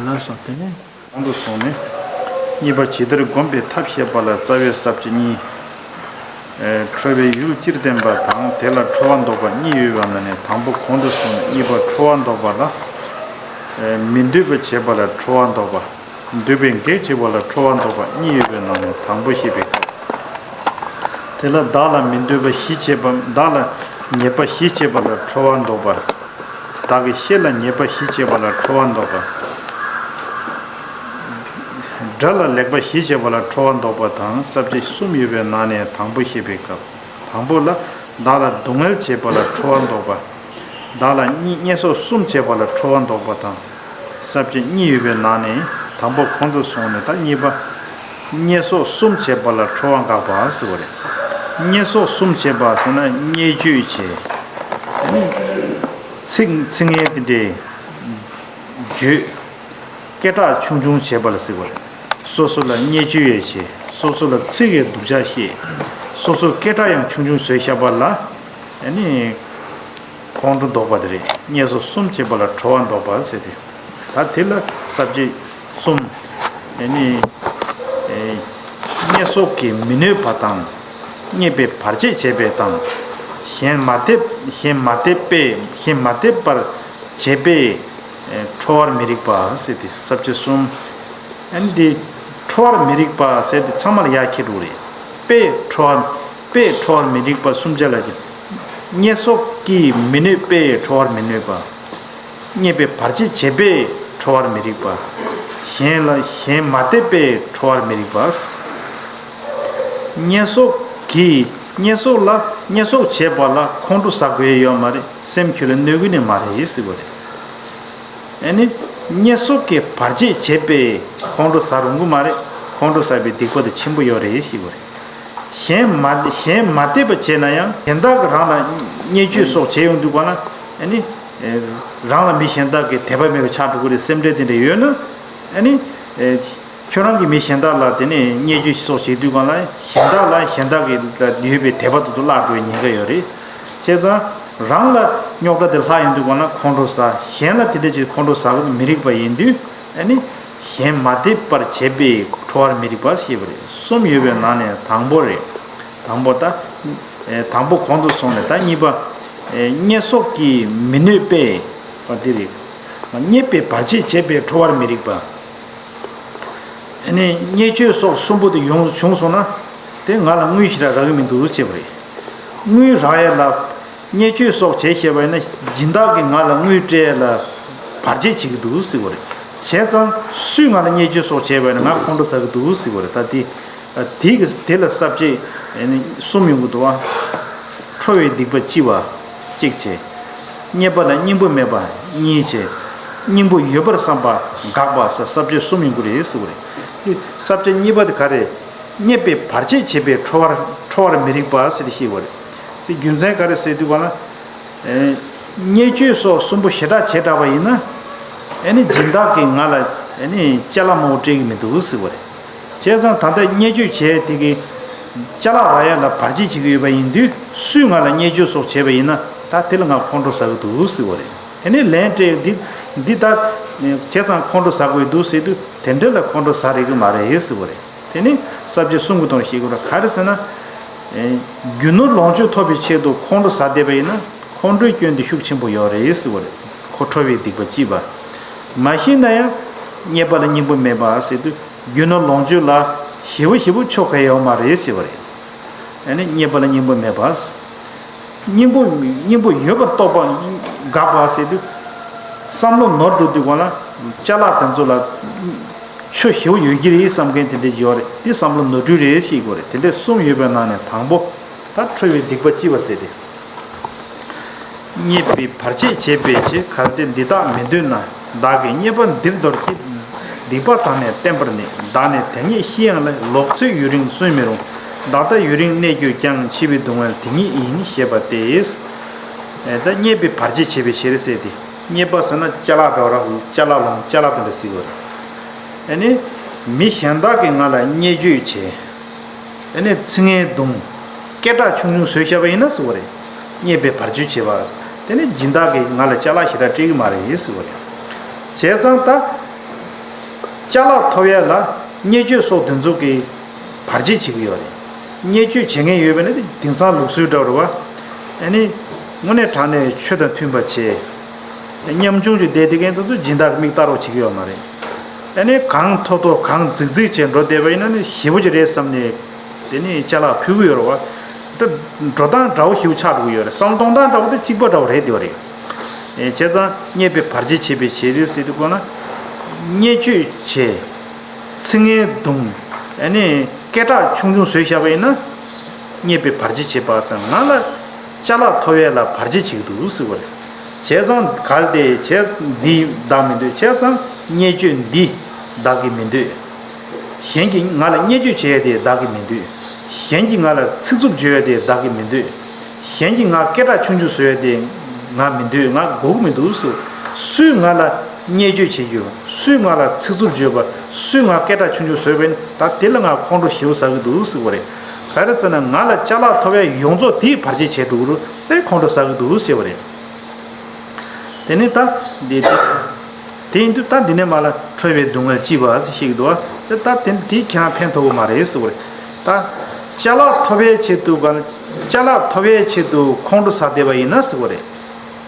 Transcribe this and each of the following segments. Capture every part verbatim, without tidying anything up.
ན་སོང་། དེ་ནས་གོང་དུ་སོང་ནས། གཉིས་པ་ཇི་ལྟར་བསྒོམ་པའི་ཐབས་བཤད་པ་ལ། རྩ་བའི་ས་བཅད་གཉིས། ཨེ། ཁྲོ་བའི་ཡུལ་སྤྱིར་བསྟན་པ་དང་། དེ་ལ་ཁྲོ་བ་འདོགས་པ་གཉིས་ཡོད་པའི་ནང་ནས། དང་པོ་གོང་དུ་སོང་ནས། གཉིས་པ་ཁྲོ་བ་འདོགས་པ་ལ། ཨེ། མི་འདོད་པ་བྱེད་པ་ལ་ཁྲོ་བ་འདོགས་པ། འདོད་པའི་གེགས་བྱེད་པ་ལ་ཁྲོ་བ་འདོགས་པ་གཉིས་ཡོད་པའི་ནང་ནས། དང་པོ་བཤད་པའི་སྐབས། དེ་ལ་བདག་ལ་མི་འདོད་པ་བཞི་བྱེད་པ། བདག་ལ་ཉེས་པ་བཞི་བྱེད་པ་ལ་ཁྲོ་བ་འདོགས་པ། བདག་གི་བཤེས་ལ་ཉེས་པ་བཞི་བྱེད་པ་ལ་ཁྲོ་བ་འདོགས་པ། དགྲ་ལ་ལེགས་པ་བཞི་བྱེད་པ་ལ་ཁྲོ་བ་འདོགས་པ་དང་། ས་བཅད་གསུམ་ཡོད་པའི་ནང་ནས་དང་པོ་བཤད་པའི་སྐབས། དང་པོ་ལ། བདག་ལ་སྡུག་བསྔལ་བྱེད་པ་ལ་ཁྲོ་བ་འདོགས་པ། བདག་ལ་བརྙས་བརྙས་སོགས་གསུམ་བྱེད་པ་ལ་ཁྲོ་བ་འདོགས་པ་དང་། ས་བཅད་གཉིས་ཡོད་པའི་ནང་ནས་དང་པོ་གོང་དུ་སོང་ནས། ད་གཉིས་པ། བརྙས་སོགས་གསུམ་བྱེད་པ་ལ་ཁྲོ་བ་འགག་པ་ཟེར་བ་རེད། བརྙས་སོགས་གསུམ་བྱེད་པ་ཟེར་ན། བརྙས་བཅོས་བྱེད། ཨ་ནི། ཚིག་ཚིག་ངན་དེ་འདྲའི་བརྗོད། སྐད་གྲགས་ཆུང་ཆུང་བྱེད་པ་ལ་ཟེར་བ་རེད། སོ་སོ་ལ་བརྙས་བཅོས་ཡང་བྱེད། སོ་སོ་ལ་ཚིག་གི་སྡུག་ཅག་བཤད། སོ་སོའི་སྐད་གྲགས་ཡང་ཆུང་ཆུང་བཟོས་བཞག་པ་ལ། ཨ་ནི། ཁོང་ཁྲོ་ལྡོག་པ་དེ་རེད། བརྙས་སོགས་གསུམ་བྱེད་པ་ལ་ཁྲོ་བ་ལྡོག་པ་ཟེར་ཏེ། ད་དེ་ལ་ས་བཅད་གསུམ། ཨ་ནི། ཨེ། བརྙས་སོགས་ཀྱིས་མི་གནོད་པ་དང་། བརྙས་པའི་བར་ཆད་བྱེད་པའི་དང་། གཞན་མ་དད། གཞན་མ་དད་པས། གཞན་མ་དད་པར་བྱེད་པས། ཨེ། ཁྲོ་བར་མི་རིགས་པ་ཟེར་ཏེ། ས་བཅད་གསུམ། ཨ་ནི་དེ། ཁྲོ་བར་མི་རིགས་པ་ཟེར་ཏེ་ཚང་མ་ལ་ཡར་འཁྱེར་འགྲོ་གི་རེད། པས་ཁྲོ་བ། པས་ཁྲོ་བར་མི་རིགས་པ་གསུམ་ཆ་ལ་ཀྱི། བརྙས་སོགས་ཀྱིས་མི་གནོད་པས་ཁྲོ་བར་མི་གནོད་པ། བརྙས་པའི་བར་ཆད་བྱེད་པས་ཁྲོ་བར་མི་རིགས་པ། གཞན་ལ། གཞན་མ་དད་པས་ཁྲོ་བར་མི་རིགས་པ། བརྙས་སོགས་ཀྱིས། བརྙས་སོགས་ལ། བརྙས་སོགས་བྱེད་པ་ལ་ཁོང་ཁྲོ་ཟ་དགོས་ཡ་ཡོད་མ་རེད། སེམས་ཁྱོད་ལ་གནོད་ཀྱི་ནི་མ་རེད་ཟེར་བ་རེད། ཨ་ནི། བརྙས་སོགས་ཀྱིས་བར་ཆད་བྱེད་པས་ཁོང་ཁྲོ་ཟ་རུང་གི་མ་རེད། ཁོང་ཁྲོ་ཟ་བའི་སྡིག་པ་དེ་ཆེན་པོ་ཡོད་རེད་ཞེས་པ་རེད། གཞན་མ། གཞན་མ་དད་པ་བྱས་ན་ཡང་། གཞན་དག་གིས་རང་ལ་བརྙས་བཅོས་སོགས་བྱས་ཡོང་དུས་ག་ལ། ཨ་ནི། རང་ལ་མི་གཞན་དག་གིས་དད་པ་མེད་པ་ཆགས་འགྲོ་གི་རེད་སེམས་ཁྲལ་དེ་འདྲ་ཡོད་ན། ཨ་ནི། ཁྱོད་རང་གིས་མི་གཞན་དག་ལ་དེ་ནས་བརྙས་བཅོས་སོགས་བྱེད་དུས་ག་ལ། གཞན་དག་ལ་གཞན་དག་གི་ལ་ཡོད་པའི་དད་པ་དེ་ཚོ་བརླག་འགྲོ་བའི་ཉེན་ཁ་ཡོད་རེད། བྱས་ཙང་། རང་ལ་རྙོག་དྲ་དེ་ལྷག་ཡོང་དུས་ག་ལ་ཁོང་ཁྲོ་ཟ། གཞན་ལ་དེ་འདྲ་ཅིག་ཁོང་ཁྲོ་ཟ་གི་མི་རིགས་པ་ཡིན་དུས། ཨ་ནི། གཞན་མ་དད་པར་བྱེད་པས་ཁྲོ་བར་མི་རིགས་པ་ཞེས་པ་རེད། གསུམ་ཡོད་པའི་ནང་ནས་དང་པོ་རེད། དང་པོ་ད། ཨེ། དང་པོ་གོང་དུ་སོང་ནས། ད་གཉིས་པ། ཨེ། བརྙས་སོགས་ཀྱིས་མི་གནོད་པས། པ་འདི་རེད། བརྙས་པའི་བར་ཆད་བྱེད་པས་ཁྲོ་བར་མི་རིགས་པ། ཨ་ནི་བརྙས་བཅོས་སོགས་གསུམ་པོ་དེ་ཡོང་བྱུང་སོང་ན། དེ་ང་ལ་དངུལ་ཞེ་དྲག་རག་གི་མི་འདུག་ཅེས་པ་རེད། དངུལ་རག་ཡས་ལ་བརྙས་བཅོས་སོགས་བྱས་བྱས་པ་ཡིན་ན། སྦྱིན་བདག་གིས་ང་ལ་དངུལ་སྤྲད་ཡས་ལ་བར་ཆད་བྱེད་ཀྱི་འདུག་ཟེར་བ་རེད། བྱས་ཙང་སུས་ང་ལ་བརྙས་བཅོས་སོགས་བྱས་པ་ཡིན་ན་ང་ཁོང་ཁྲོ་ཟ་གི་འདུག་ཟེར་བ་རེད། ད་དེ། དེ་གི་དེ་ལ་ས་བཅད་གསུམ་ཡོང་གི་འདུག་བ། ཁྲོ་བའི་སྡིག་པ་ལྕི་བ། གཅིག་བྱས། བརྙས་པ་ལ་སྙིང་པོ་མེད་པ་གཉིས་བྱས། སྙིང་པོ་ཡོད་པར་བསམ་པ་འགག་པ་ཟེར་ས་བཅད་གསུམ་ཡོང་གི་རེད་ཟེར་བ་རེད། དེ་ས་བཅད་གཉིས་པ་དེ་ག་རེ། བརྙས་པའི་བར་ཆད་བྱེད་པས་ཁྲོ་བར་ཁྲོ་བར་མི་རིགས་པ་ཟེར་ཏེ་བཤད་པ་རེད། དེ་རྒྱུ་མཚན་ག་རེ་ཟེར་དུས་ག་ལ། ཨེ། བརྙས་བཅོས་སོགས་གསུམ་པོ་ཞེ་དྲག་བྱས་དྲགས་པ་ཡིན་ན། ཨ་ནི་སྦྱིན་བདག་གིས་ང་ལ་ཨ་ནི་ཅ་ལག་མང་པོ་སྤྲད་ཀྱི་མི་འདུག་ཟེར་བ་རེད། བྱས་ཙང་ད་ལྟ་བརྙས་བཅོས་བྱས་དེ་གིས་ཅ་ལག་རག་ཡ་ལ་བར་ཆད་བྱེད་ཀྱི་ཡོད་པ་ཡིན་དུས། སུས་ང་ལ་བརྙས་བཅོས་སོགས་བྱས་པ་ཡིན་ན། ད་དེ་ལ་ང་ཁོང་ཁྲོ་ཟ་གི་འདུག་ཟེར་བ་རེད། དེ་ནས་ལན་སྤྲད། འདི་འདི་ད་བྱས་ཙང་ཁོང་ཁྲོ་ཟ་དགོས་འདུག་ཟེར་དུས། དེ་འདྲ་ལ་ཁོང་ཁྲོ་ཟ་རིགས་ཀྱི་མ་རེད་ཟེར་བ་རེད། དེ་ནི་ས་བཅད་གསུམ་གྱི་དོན་ཤེས་དགོས་ར། ག་རེ་ཟེར་ན། ཨེ། རྒྱུ་ནོར་ལོངས་སྤྱོད་ཐོབ་པའི་ཆེད་དུ་ཁོང་ཁྲོ་ཟ་བསྡད་པ་ཡིན་ན། ཁོང་ཁྲོའི་སྐྱོན་དེ་ཤུགས་ཆེན་པོ་ཡོད་རེད་ཟེར་བ་རེད། ཁོ་ཁྲོ་བའི་སྡིག་པ་ལྕི་བ། མ་ཤེས་ན་ཡང་བརྙས་པ་ལ་སྙིང་པོ་མེད་པ་ཟེར་དུས། རྒྱུ་ནོར་ལོངས་སྤྱོད་ལ་ཞེ་པོ་ཞེ་པོ་ཆོ་ག་ཡོད་མ་རེད་ཟེར་བ་རེད། ཨ་ནི་བརྙས་པ་ལ་སྙིང་པོ་མེད་པ། སྙིང་པོ། སྙིང་པོ་ཡོད་པར་རྟོགས་པ་འགག་པ་ཟེར་དུས། བསམ་བློ་ནོར་འགྲོ་དུས་ག་ལ། ཅ་ལག་དེ་ཚོ་ལ་ཆོ་ཞེ་པོ་ཡོད་ཀྱི་རེད་བསམ་མཁན་དེ་འདྲ་ཡོད་རེད། དེ་བསམ་བློ་ནོར་འཁྲུལ་རེད་ཤེས་དགོས་རེད། དེ་འདྲ་གསུམ་ཡོད་པའི་ནང་ནས་དང་པོ། ད་ཁྲོ་བའི་སྡིག་པ་ལྕི་བ་ཟེར་ཏེ། བརྙས་པའི་བར་ཆད་བྱེད་པའི་ཕྱིར། གལ་ཏེ་འདི་དག་མི་འདོད་ན། བདག་གིས་བརྙས་པ་འདིར་དོར་གྱིས། སྡིག་པ་དག་ནི་བསྟེན་པར་ནི། བདག་ནི་དེ་ཉིད་ཤི་ཡང་ལས། ལོག་འཚོའི་ཡུན་རིང་གསོན་མི་རུང་། བདག་ལྟ་ཡུན་རིང་གནས་གྱུར་ཀྱང་། འཆི་བའི་སྡུག་བསྔལ་དེ་ཉིད་ཡིན། ཞེས་པ་སྟེ། ད་བརྙས་པའི་བར་ཆད་བྱེད་པའི་ཕྱིར་ཟེར་ཏེ། བརྙས་པ་ཟེར་ན་ཅ་ལག་འདྲ་བ་ར། ཅ་ལག་ལོངས། ཅ་ལག་དེ་འདྲ་ཟེར་དགོས་རེད། ཨ་ནི་མི་གཞན་དག་གིས་ང་ལ་བརྙས་བཅོས་བྱས། ཨ་ནི་ཚིག་ངན་བརྡུངས། སྐད་གྲགས་ཆུང་ཆུང་བཟོས་བཞག་པ་ཡིན་ན་ཟེར་བ་རེད། བརྙས་པའི་བར་ཆད་བྱེད་པ། དེ་ནི་སྦྱིན་བདག་གིས་ང་ལ་ཅ་ལག་ཞེ་དྲག་སྤྲད་ཀྱི་མ་རེད་ཟེར་བ་རེད། བྱས་ཙང་ད། ཅ་ལག་ཐོབ་ཡས་ལ་བརྙས་བཅོས་སོགས་དེ་ཚོ་གི་བར་ཆད་བྱེད་ཀྱི་ཡོད་རེད། བརྙས་བཅོས་བྱེད་མཁན་ཡོད་པ་ནི་དེང་སང་ལུགས་སྲོལ་འདྲ་བོ་རེད་བ། ཨ་ནི་དངོས་གནས་དྲང་གནས་ཆོས་དང་མཐུན་པ་བྱས། ཉམ་ཆུང་ཅིག་བསྡད་དེ་མཁན་དེ་ཚོ་སྦྱིན་བདག་གི་མིག་ལྟ་རོགས་བྱེད་ཀྱི་ཡོད་མ་རེད། ཨ་ནི་གང་མཐོ་མཐོ་གང་རྫིག་རྫིག་བྱས་འགྲོ་བསྡད་པ་ཡིན་ན་ནི་ཞེ་པོ་ཅིག་རེད་བསམ་ནས། དེ་ནི་ཅ་ལག་ཕུལ་གྱི་ཡོད་རེད་བ། ད་འགྲོ་སྟངས་འདྲ་བོ་ཞིག་ཆགས་འགྲོ་གི་ཡོད་རེད། བསམ་གཏོང་སྟངས་འདྲ་བོ་དེ་གཅིག་པ་འདྲ་བོ་རེད་འདུག་རེད། ཨེ་བྱས་ཙང་བརྙས་པའི་བར་ཆད་བྱེད་པའི་བྱེད་རིགས་ཟེར་དུས་གོ་ན། བརྙས་བཅོས་བྱས། ཚིག་ངན་བརྡུངས། ཨ་ནི་སྐད་གྲགས་ཆུང་ཆུང་བཟོས་བཞག་པ་ཡིན་ན། བརྙས་པའི་བར་ཆད་བྱེད་པ་ཟེར་ང་ལ་ཅ་ལག་ཐོབ་ཡས་ལ་བར་ཆད་བྱེད་ཀྱི་འདུག་ཟེར་བ་རེད། བྱས་ཙང་གལ་ཏེ་བྱས་འདི་བདག་མི་འདོད། བྱས་ཙང་བརྙས་བཅོས་འདི་བདག་གིས་མི་འདོད། གཞན་གྱིས་ང་ལ་བརྙས་བཅོས་བྱས་ཏེ་བདག་གིས་མི་འདོད། གཞན་གྱིས་ང་ལ་ཚིག་རྩུབ་བརྗོད་ཡས་ཏེ་བདག་གིས་མི་འདོད། གཞན་གྱིས་ང་སྐད་གྲགས་ཆུང་ཆུང་བཟོ་ཡས་ཏེ་ང་མི་འདོད། ང་དགོས་ཀྱི་མི་འདུག་ཟེར། སུས་ང་ལ་བརྙས་བཅོས་བྱེད་རྒྱུ། སུས་ང་ལ་ཚིག་རྩུབ་བརྗོད་པ། སུས་ང་སྐད་གྲགས་ཆུང་ཆུང་བཟོས་པ་ཡིན་ན་ད་དེ་ལ་ང་ཁོང་ཁྲོ་ཞེ་པོ་ཟ་གི་འདུག་ཟེར་བ་རེད། ག་རེ་ཟེར་ན་ང་ལ་ཅ་ལག་ཐོབ་ཡས་ཡོངས་རྫོགས་དེས་བར་ཆད་བྱས་འདུག་རུ་དེ་ཁོང་ཁྲོ་ཟ་གི་འདུག་ཟེར་བ་རེད། དེ་ནས་ད་འདི་དེ་དེ་ཡིན་དུས་ད་འདི་ནས་མ་ལ་ཁྲོས་པའི་སྡུག་བསྔལ་ལྕི་བ་ཟེར་ཞིག་འདུག་བ། དེ་ད་དེ་དེ་ཁྱེད་རང་ཕན་ཐོགས་ཀྱི་མ་རེད་ཟེར་བ་རེད། ད་ཅ་ལག་ཐོབ་པའི་ཆེད་དུ་ག་ཅ་ལག་ཐོབ་པའི་ཆེད་དུ་ཁོང་ཁྲོ་ཟ་བསྡད་པ་ཡིན་ན་ཟེར་བ་རེད།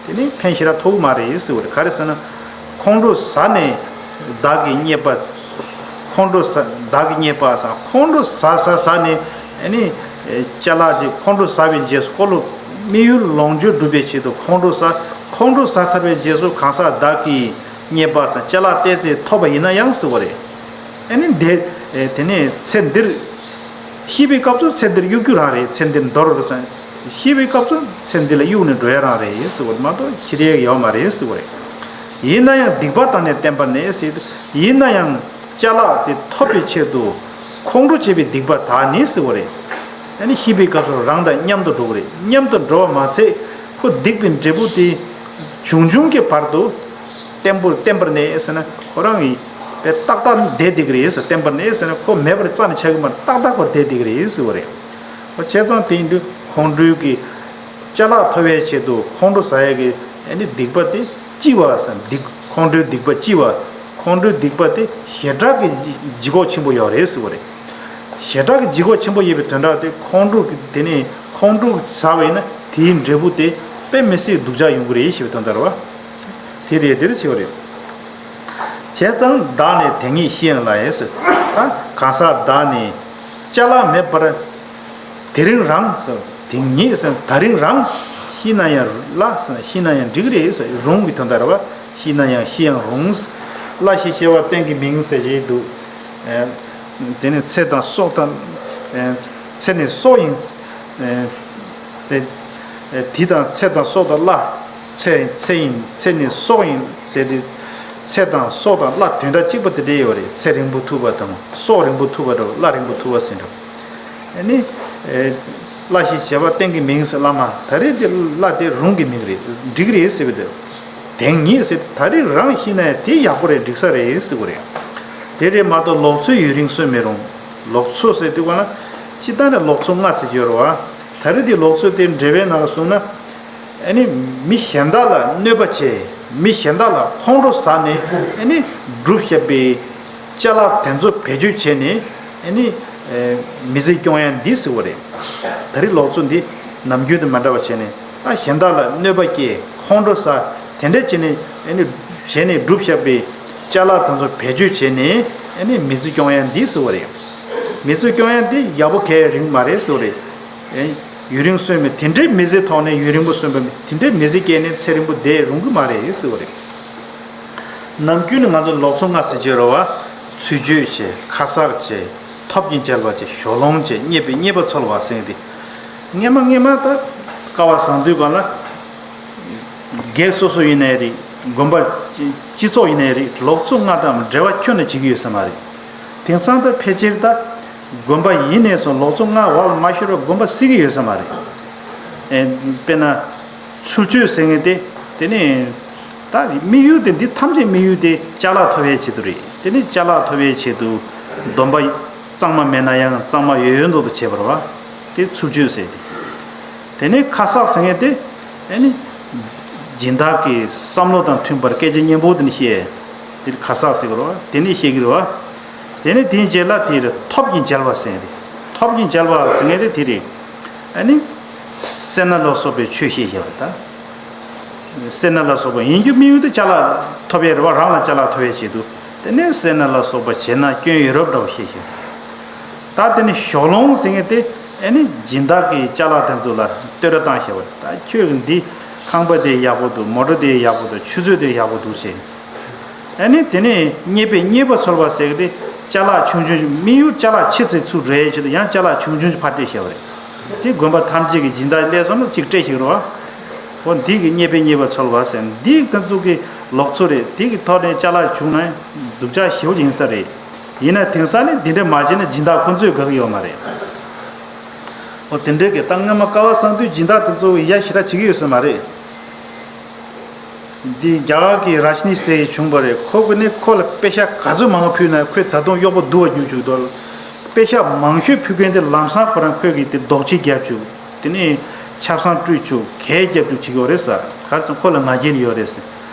དེ་ནི་ཕན་ཞེ་དྲག་ཐོགས་ཀྱི་མ་རེད་ཟེར་བ་རེད། ག་རེ་ཟེར་ན། ཁོང་ཁྲོ་ཟ་ནས་བདག་གིས་རྙེད་པ། ཁོང་ཁྲོ་ཟ་བདག་གིས་རྙེད་པ་ཟ། ཁོང་ཁྲོ་ཟ་ཟ་ཟ་ནས་ཨ་ནི་ཅ་ལག་ཅིག་ཁོང་ཁྲོ་ཟ་བའི་རྗེས་སུ་ཁོ་ལ་དམིགས་ཡུལ་ལོངས་སྤྱོད་སྒྲུབ་པའི་ཆེད་དུ་ཁོང་ཁྲོ་ཟ། ཁོང་ཁྲོ་ཟ་ཚར་བའི་རྗེས་སུ་གང་ཟག་བདག་གིས་རྙེད་པ་ཟ་ཅ་ལག་བལྟས་ཚེ་ཐོབ་པ་ཡིན་ན་ཡང་ཟེར་བ་རེད། ཨ་ནི་འདི་དེ་ནས་ཚེ་འདིར། ཤི་བའི་སྐབས་སུ་ཚེ་འདིར་གཡུག་རྒྱུ་རང་རེད། ཚེ་འདིར་འདོར་རུ་སོང་། ཤི་བའི་སྐབས་སུ་ཚེ་འདི་ལ་གཡུག་ནས་འགྲོ་ཡ་རང་རེད་ཟེར་བ་མ་གཏོགས་ཁྱེར་ཡ་ཡོད་མ་རེད་ཟེར་བ་རེད། ཡིན་ན་ཡང་སྡིག་པ་དག་ནི་བརྟན་པར་གནས་ཟེར། ཡིན་ན་ཡང་ཅ་ལག་དེ་ཐོབ་པའི་ཆེད་དུ་ཁོང་ཁྲོ་བྱེད་པའི་སྡིག་པ་དག་ནི་ཟེར་བ་རེད། ཨ་ནི་ཤི་བའི་སྐབས་སུ་རང་དང་མཉམ་དུ་འགྲོ་གི་རེད། མཉམ་དུ་འགྲོ་བ་མ་ཚད་ཁོ་སྡིག་པའི་འབྲས་བུ་དེ་བྱུང་བྱུང་གི་བར་དུ་བརྟན་པོར་བརྟན་པར་གནས་ཟེར་ན་ཁོ་རང་གི་དེ་ཏག་ཏག་བསྡད་བསྡད་ཀྱི་རེད་ཟེར། བརྟན་པར་གནས་ཟེར་ན་ཁོ་མེད་པར་རྩ་ནས་ཆགས་ཀྱི་མ་རེད། ཏག་ཏག་ཁོ་བསྡད་བསྡད་ཀྱི་རེད་ཟེར་བ་རེད། ཨོ་བྱས་ཙང་དེ་ཡིན་དུས་ཁོང་ཁྲོའི་གི་ཅ་ལག་ཐོབ་པའི་ཆེད་དུ་ཁོང་ཁྲོ་ཟ་ཡས་ཀྱི་ཨ་ནི་སྡིག་པ་དེ་ལྕི་བ་ཟེར། སྡིག་ཁོང་ཁྲོའི་སྡིག་པ་ལྕི་བ། ཁོང་ཁྲོའི་སྡིག་པ་དེ་ཞེ་དྲག་གི་ལྗིད་ཁོག་ཆེན་པོ་ཡོད་རེད་ཟེར་བ་རེད། ཞེ་དྲག་གི་ལྗིད་ཁོག་ཆེན་པོ་ཡོད་པའི་དོན་དག་དེ་ཁོང་ཁྲོ་གི་དེ་ནས་ཁོང་ཁྲོ་ཟ་བ་ཡིན་ན་དེའི་འབྲས་བུ་དེ་དཔེ་མི་སྲིད་སྡུག་ཅག་ཡོང་གི་རེད་ཞེས་པའི་དོན་དག་རེད་བ། དེ་རེད་དེར་ཆེ་བ་རེད། བྱས་ཙང་བདག་ནི་དེ་ཉིད་ཤི་ཡང་སླ་ཡིན་ཟེར། ད་གང་ཟག་བདག་ནི་ཅ་ལག་མེད་པར་དེ་རིང་རང་ཟེར། དེ་ཉིད་ཟེར་ད་རིང་རང་ཤི་ན་ཡང་སླ་ཟེར། ཤི་ན་ཡང་འགྲིག་རེད་ཟེར། རུང་གི་དོན་དག་རེད་བ། ཤི་ན་ཡང་ཤི་ཡང་རུང་། སླ་ཞེས་བྱ་བ་རྟེན་གྱི་མིང་ཟེར་བཞིན་འདུག་དེ་ནི་ཚེ་དང་སྲོག་དང་། ཚེ་ནི་སྲོག་ཡིན། ཚེ། དེ་དང་ཚེ་དང་སྲོག་དང་བླ། ཚེ་ཚེ་ཡིན་ཚེ་ནི་སྲོག་ཡིན་ཟེར་ཏེ། ཚེ་དང་སྲོག་དང་བླ་དོན་དག་གཅིག་པ་དེ་འདྲ་ཡོད་རེད། ཚེ་རིང་པོ་ཐུབ་པ་དང་སྲོག་རིང་པོ་ཐུབ་པ་དང་བླ་རིང་པོ་ཐུབ་པ་ཟེར་འདྲ། ཨ་ནི། བླ་ཞེས་བྱ་བ་རྟེན་གྱི་མིང་ཟེར་བླ་མ་ད་རེས་དེ་བླ་དེ་རུང་གི་མིང་རེད། འགྲིག་རེད་ཟེར་བ་དེ། དེང་ཉིད་ཟེར་ད་རེས་རང་ཤི་ན་ཡང་དེ་ཡག་པོ་རེད། འགྲིག་ས་རེད་ཟེར་བ་རེད། དེ་རེད་མ་གཏོགས་ལོག་འཚོ་ཡུན་རིང་གསོན་མི་རུང་། ལོག་འཚོ་ཟེར་དུས་ག་ན། སྤྱིར་བཏང་ནས་ལོག་འཚོ་ལྔ་ཟེར་གྱི་ཡོད་རེད་བ། ད་རེས་དེ་ལོག་འཚོ་དེ་འགྲེལ་པའི་ནང་ལ་གསུངས་ན། ཨ་ནི་མི་གཞན་དག་ལ་གནོད་པ་བྱས། མི་གཞན་དག་ལ་ཁོང་ཁྲོ་ཟ་ནས་ཨ་ནི་སྒྲུབ་བཞག་པའི་ཅ་ལག་དེ་ཚོ་བེད་སྤྱོད་བྱས་ནས་ཨ་ནི་མི་ཚེ་སྐྱོང་ཡ་འདི་ཟེར་བ་རེད། ད་རེས་ལོག་འཚོ་འདི་ནམ་རྒྱུན་དང་མ་འདྲ་བ་བྱས་ནས་ཨ་གཞན་དག་ལ་གནོད་པ་སྐྱེལ། ཁོང་ཁྲོ་ཟ། དེ་འདྲ་བྱས་ནས་ཨ་ནི་བྱས་ནས་སྒྲུབ་བཞག་པའི་ཅ་ལག་དེ་ཚོ་བེད་སྤྱོད་བྱས་ནས་ཨ་ནི་མི་ཚེ་སྐྱོང་ཡ་འདི་ཟེར་བ་རེད། མི་ཚེ་སྐྱོང་ཡ་འདི་ཡག་པོ་གས་རིང་མ་རེད་ཟེར་བ་རེད། ཨེ། ཡུན་རིང་གསོན་མི་དེ་འདྲའི་མི་ཚེ་ཐོག་ནས་ཡུན་རིང་པོ་གསོན་པ་དེ་འདྲའི་མི་ཚེ་སྐྱེལ་ནས་ཚེ་རིང་པོ་བསྡད་རུང་གི་མ་རེད་ཟེར་བ་རེད། ནམ་རྒྱུན་ནས་ང་ཚོ་ལོག་འཚོ་ལྔ་ཟེར་གྱི་ཡོད་རེད་བ། ཚུལ་འཆོས་བྱས། ཁ་གསག་བྱས། ཐབས་ཀྱིས་འཇལ་བ་བྱས། ཞོ་ལོང་བྱས། རྙེད་པའི་རྙེད་པ་འཚོལ་བ་ཟེར་དེ། སྔས་མ་སྔས་མ་ད་སྐལ་བ་བཟང་དུས་གང་ལ། སྒེར་སོ་སོ་ཡིན་ནའི་རེད། དགོན་པ་སྤྱི་སྤྱི་ཚོགས་ཡིན་ནའི་རེད། ལོག་འཚོ་ལྔ་དང་འབྲེལ་བ་ཁྱོན་ནས་བྱེད་ཀྱི་ཡོད་ས་མ་རེད། དེང་སང་ད་ཕལ་ཆེར་ད་དགོན་པ་ཡིན་ནས་སོང་ལོག་འཚོ་ལྔ་འོག་ལ་མ་ཤོར་བར་དགོན་པ་བསྲེག་གི་ཡོད་ས་མ་རེད། ཨེ། དཔེར་ན། ཚུལ་འཆོས་ཟེར་མཁན་དེ་དེ་ནས་ད་དམིགས་ཡུལ་དེ་འདི་ཐམས་ཅད་དམིགས་ཡུལ་དེ་ཅ་ལག་ཐོབ་པའི་ཆེད་དུ་རེད། དེ་ནས་ཅ་ལག་ཐོབ་པའི་ཆེད་དུ་སྡོམ་པ་གཙང་མ་མེད་ན་ཡང་གཙང་མ་ཡོད་ཡོད་མདོག་ཏུ་བྱེད་པ་རེད་བ། དེ་ཚུལ་འཆོས་ཟེར་ཏེ། དེ་ནས་ཁ་གསག་ཟེར་མཁན་དེ་དེ་ནས་སྦྱིན་བདག་གི་བསམ་བློ་དང་མཐུན་པར་སྐད་ཆ་སྙན་པོ་དེ་ནས་བཤད། དེ་ཁ་གསག་ཟེར་གི་རེད་བ། དེ་ནས་བཤད་ཀྱི་རེད་བ། དེ་ནས་དེའི་རྗེས་ལ་དེ་རེད། ཐོབ་ཀྱི་མཇལ་བ་ཟེར་རེད། ཐོབ་ཀྱི་མཇལ་བ་ཟེར་མཁན་དེ་དེ་རེད། ཨ་ནི། སེར་སྣ་ལ་སོགས་པའི་ཆོས་བཤད་བཞག་པ་ད། སེར་སྣ་ལ་སོགས་པ་ཡིན་རྒྱུ་དམིགས་ཡུལ་དུ་ཅ་ལག་ཐོབ་ཡས་རེད་བ། རང་ལ་ཅ་ལག་ཐོབ་ཡས་ཆེད་དུ། དེ་ནས་སེར་སྣ་ལ་སོགས་པ་བྱས་ན་སྐྱོན་ཡོད་རབས་འདྲ་བོ་བཤད་བཞག་ད་དེ་ནི་ཞོགས་ལོང་ཟེར་མཁན་དེ། ཨ་ནི་སྦྱིན་བདག་གིས་ཅ་ལག་དེ་ཚོ་ལ་བསྟོད་ར་བཏང་བཞག་པ་རེད། ད་ཁྱོད་ཀྱི་འདི་ཁང་པ་དེ་ཡག་པོ་འདུག་མོ་ཊ་དེ་ཡག་པོ་འདུག་ཆུ་ཚོད་དེ་ཡག་པོ་འདུག་ཟེར། ཨ་ནི་དེ་ནས་རྙེད་པས་རྙེད་པ་འཚོལ་བ་ཟེར་གི་དེ། ཅ་ལག་ཆུང་ཆུང་ཞིག་དམིགས་ཡུལ་ཅ་ལག་ཆེ་ཙམ་ཚུར་རེག་ཡས་ཆེད་དུ་ཡང་ཅ་ལག་ཆུང་ཆུང་ཞིག་ཕར་སྤྲད་བཞག་པ་རེད། དེ་དགོན་པ་ཐམས་ཅད་ཀྱི་སྦྱིན་བདག་སླེབས་སོང་ན་གཅིག་སྤྲད་ཞིག་རོགས། འོ་འདི་གི་རྙེད་པས་རྙེད་པ་འཚོལ་བ་ཟེར་འདི་ཁོ་ཚོ་གི་ལུགས་སྲོལ་རེད། དེ་གི་ཐོག་ནས་ཅ་ལག་བྱུང་ན་སྡུག་ཅག་ཞེ་པོ་ཡིན་ས་རེད། ཡིན་ན་དེང་སང་ནི་འདི་འདྲ་མ་བྱས་ན་སྦྱིན་བདག་ཁོ་ཚོས་དགའ་གི་ཡོད་མ་རེད། འོ་དེ་འདྲའི་གི་ད་སྔོན་མ་སྐལ་བ་བཟང་པོའི་སྦྱིན་བདག་དེ་ཚོ་གི་ཡ་ཞེ་དྲག་བྱེད་ཀྱི་ཡོད་ས་མ་རེད། འདི་རྒྱ་གར་གྱི་ར་ཤི་ནི་ཟེར་ཡས་བྱུང་བ་རེད། ཁོ་གི་ནི་ཁོ་ལ་པེ་ཤ་ག་ཚོད་མང་པོ་ཕུལ་ན་ཁོས་ད་དུང་གཡོག་པོ་བསྡུ་བ་རྒྱུག་བཅུག་དོ། པེ་ཤ་མང་ཤོས་ཕུལ་མཁན་དེ་ལམ་སང་ཁོ་རང་ཁོས་གི་དེ་རྡོག་གཅིག་བརྒྱབ་བཅུག་དེ་ནས་ཆབ་གསང་བཀྲུས་བཅུག་གས་བརྒྱབ་བཅུག་བྱེད་ཀྱི་ཡོད་རེད་ཟེར། ག་རེ་ཟེར་ན་ཁོ་ལ་ང་རྒྱལ་ཡོད་རེད་ཟེར།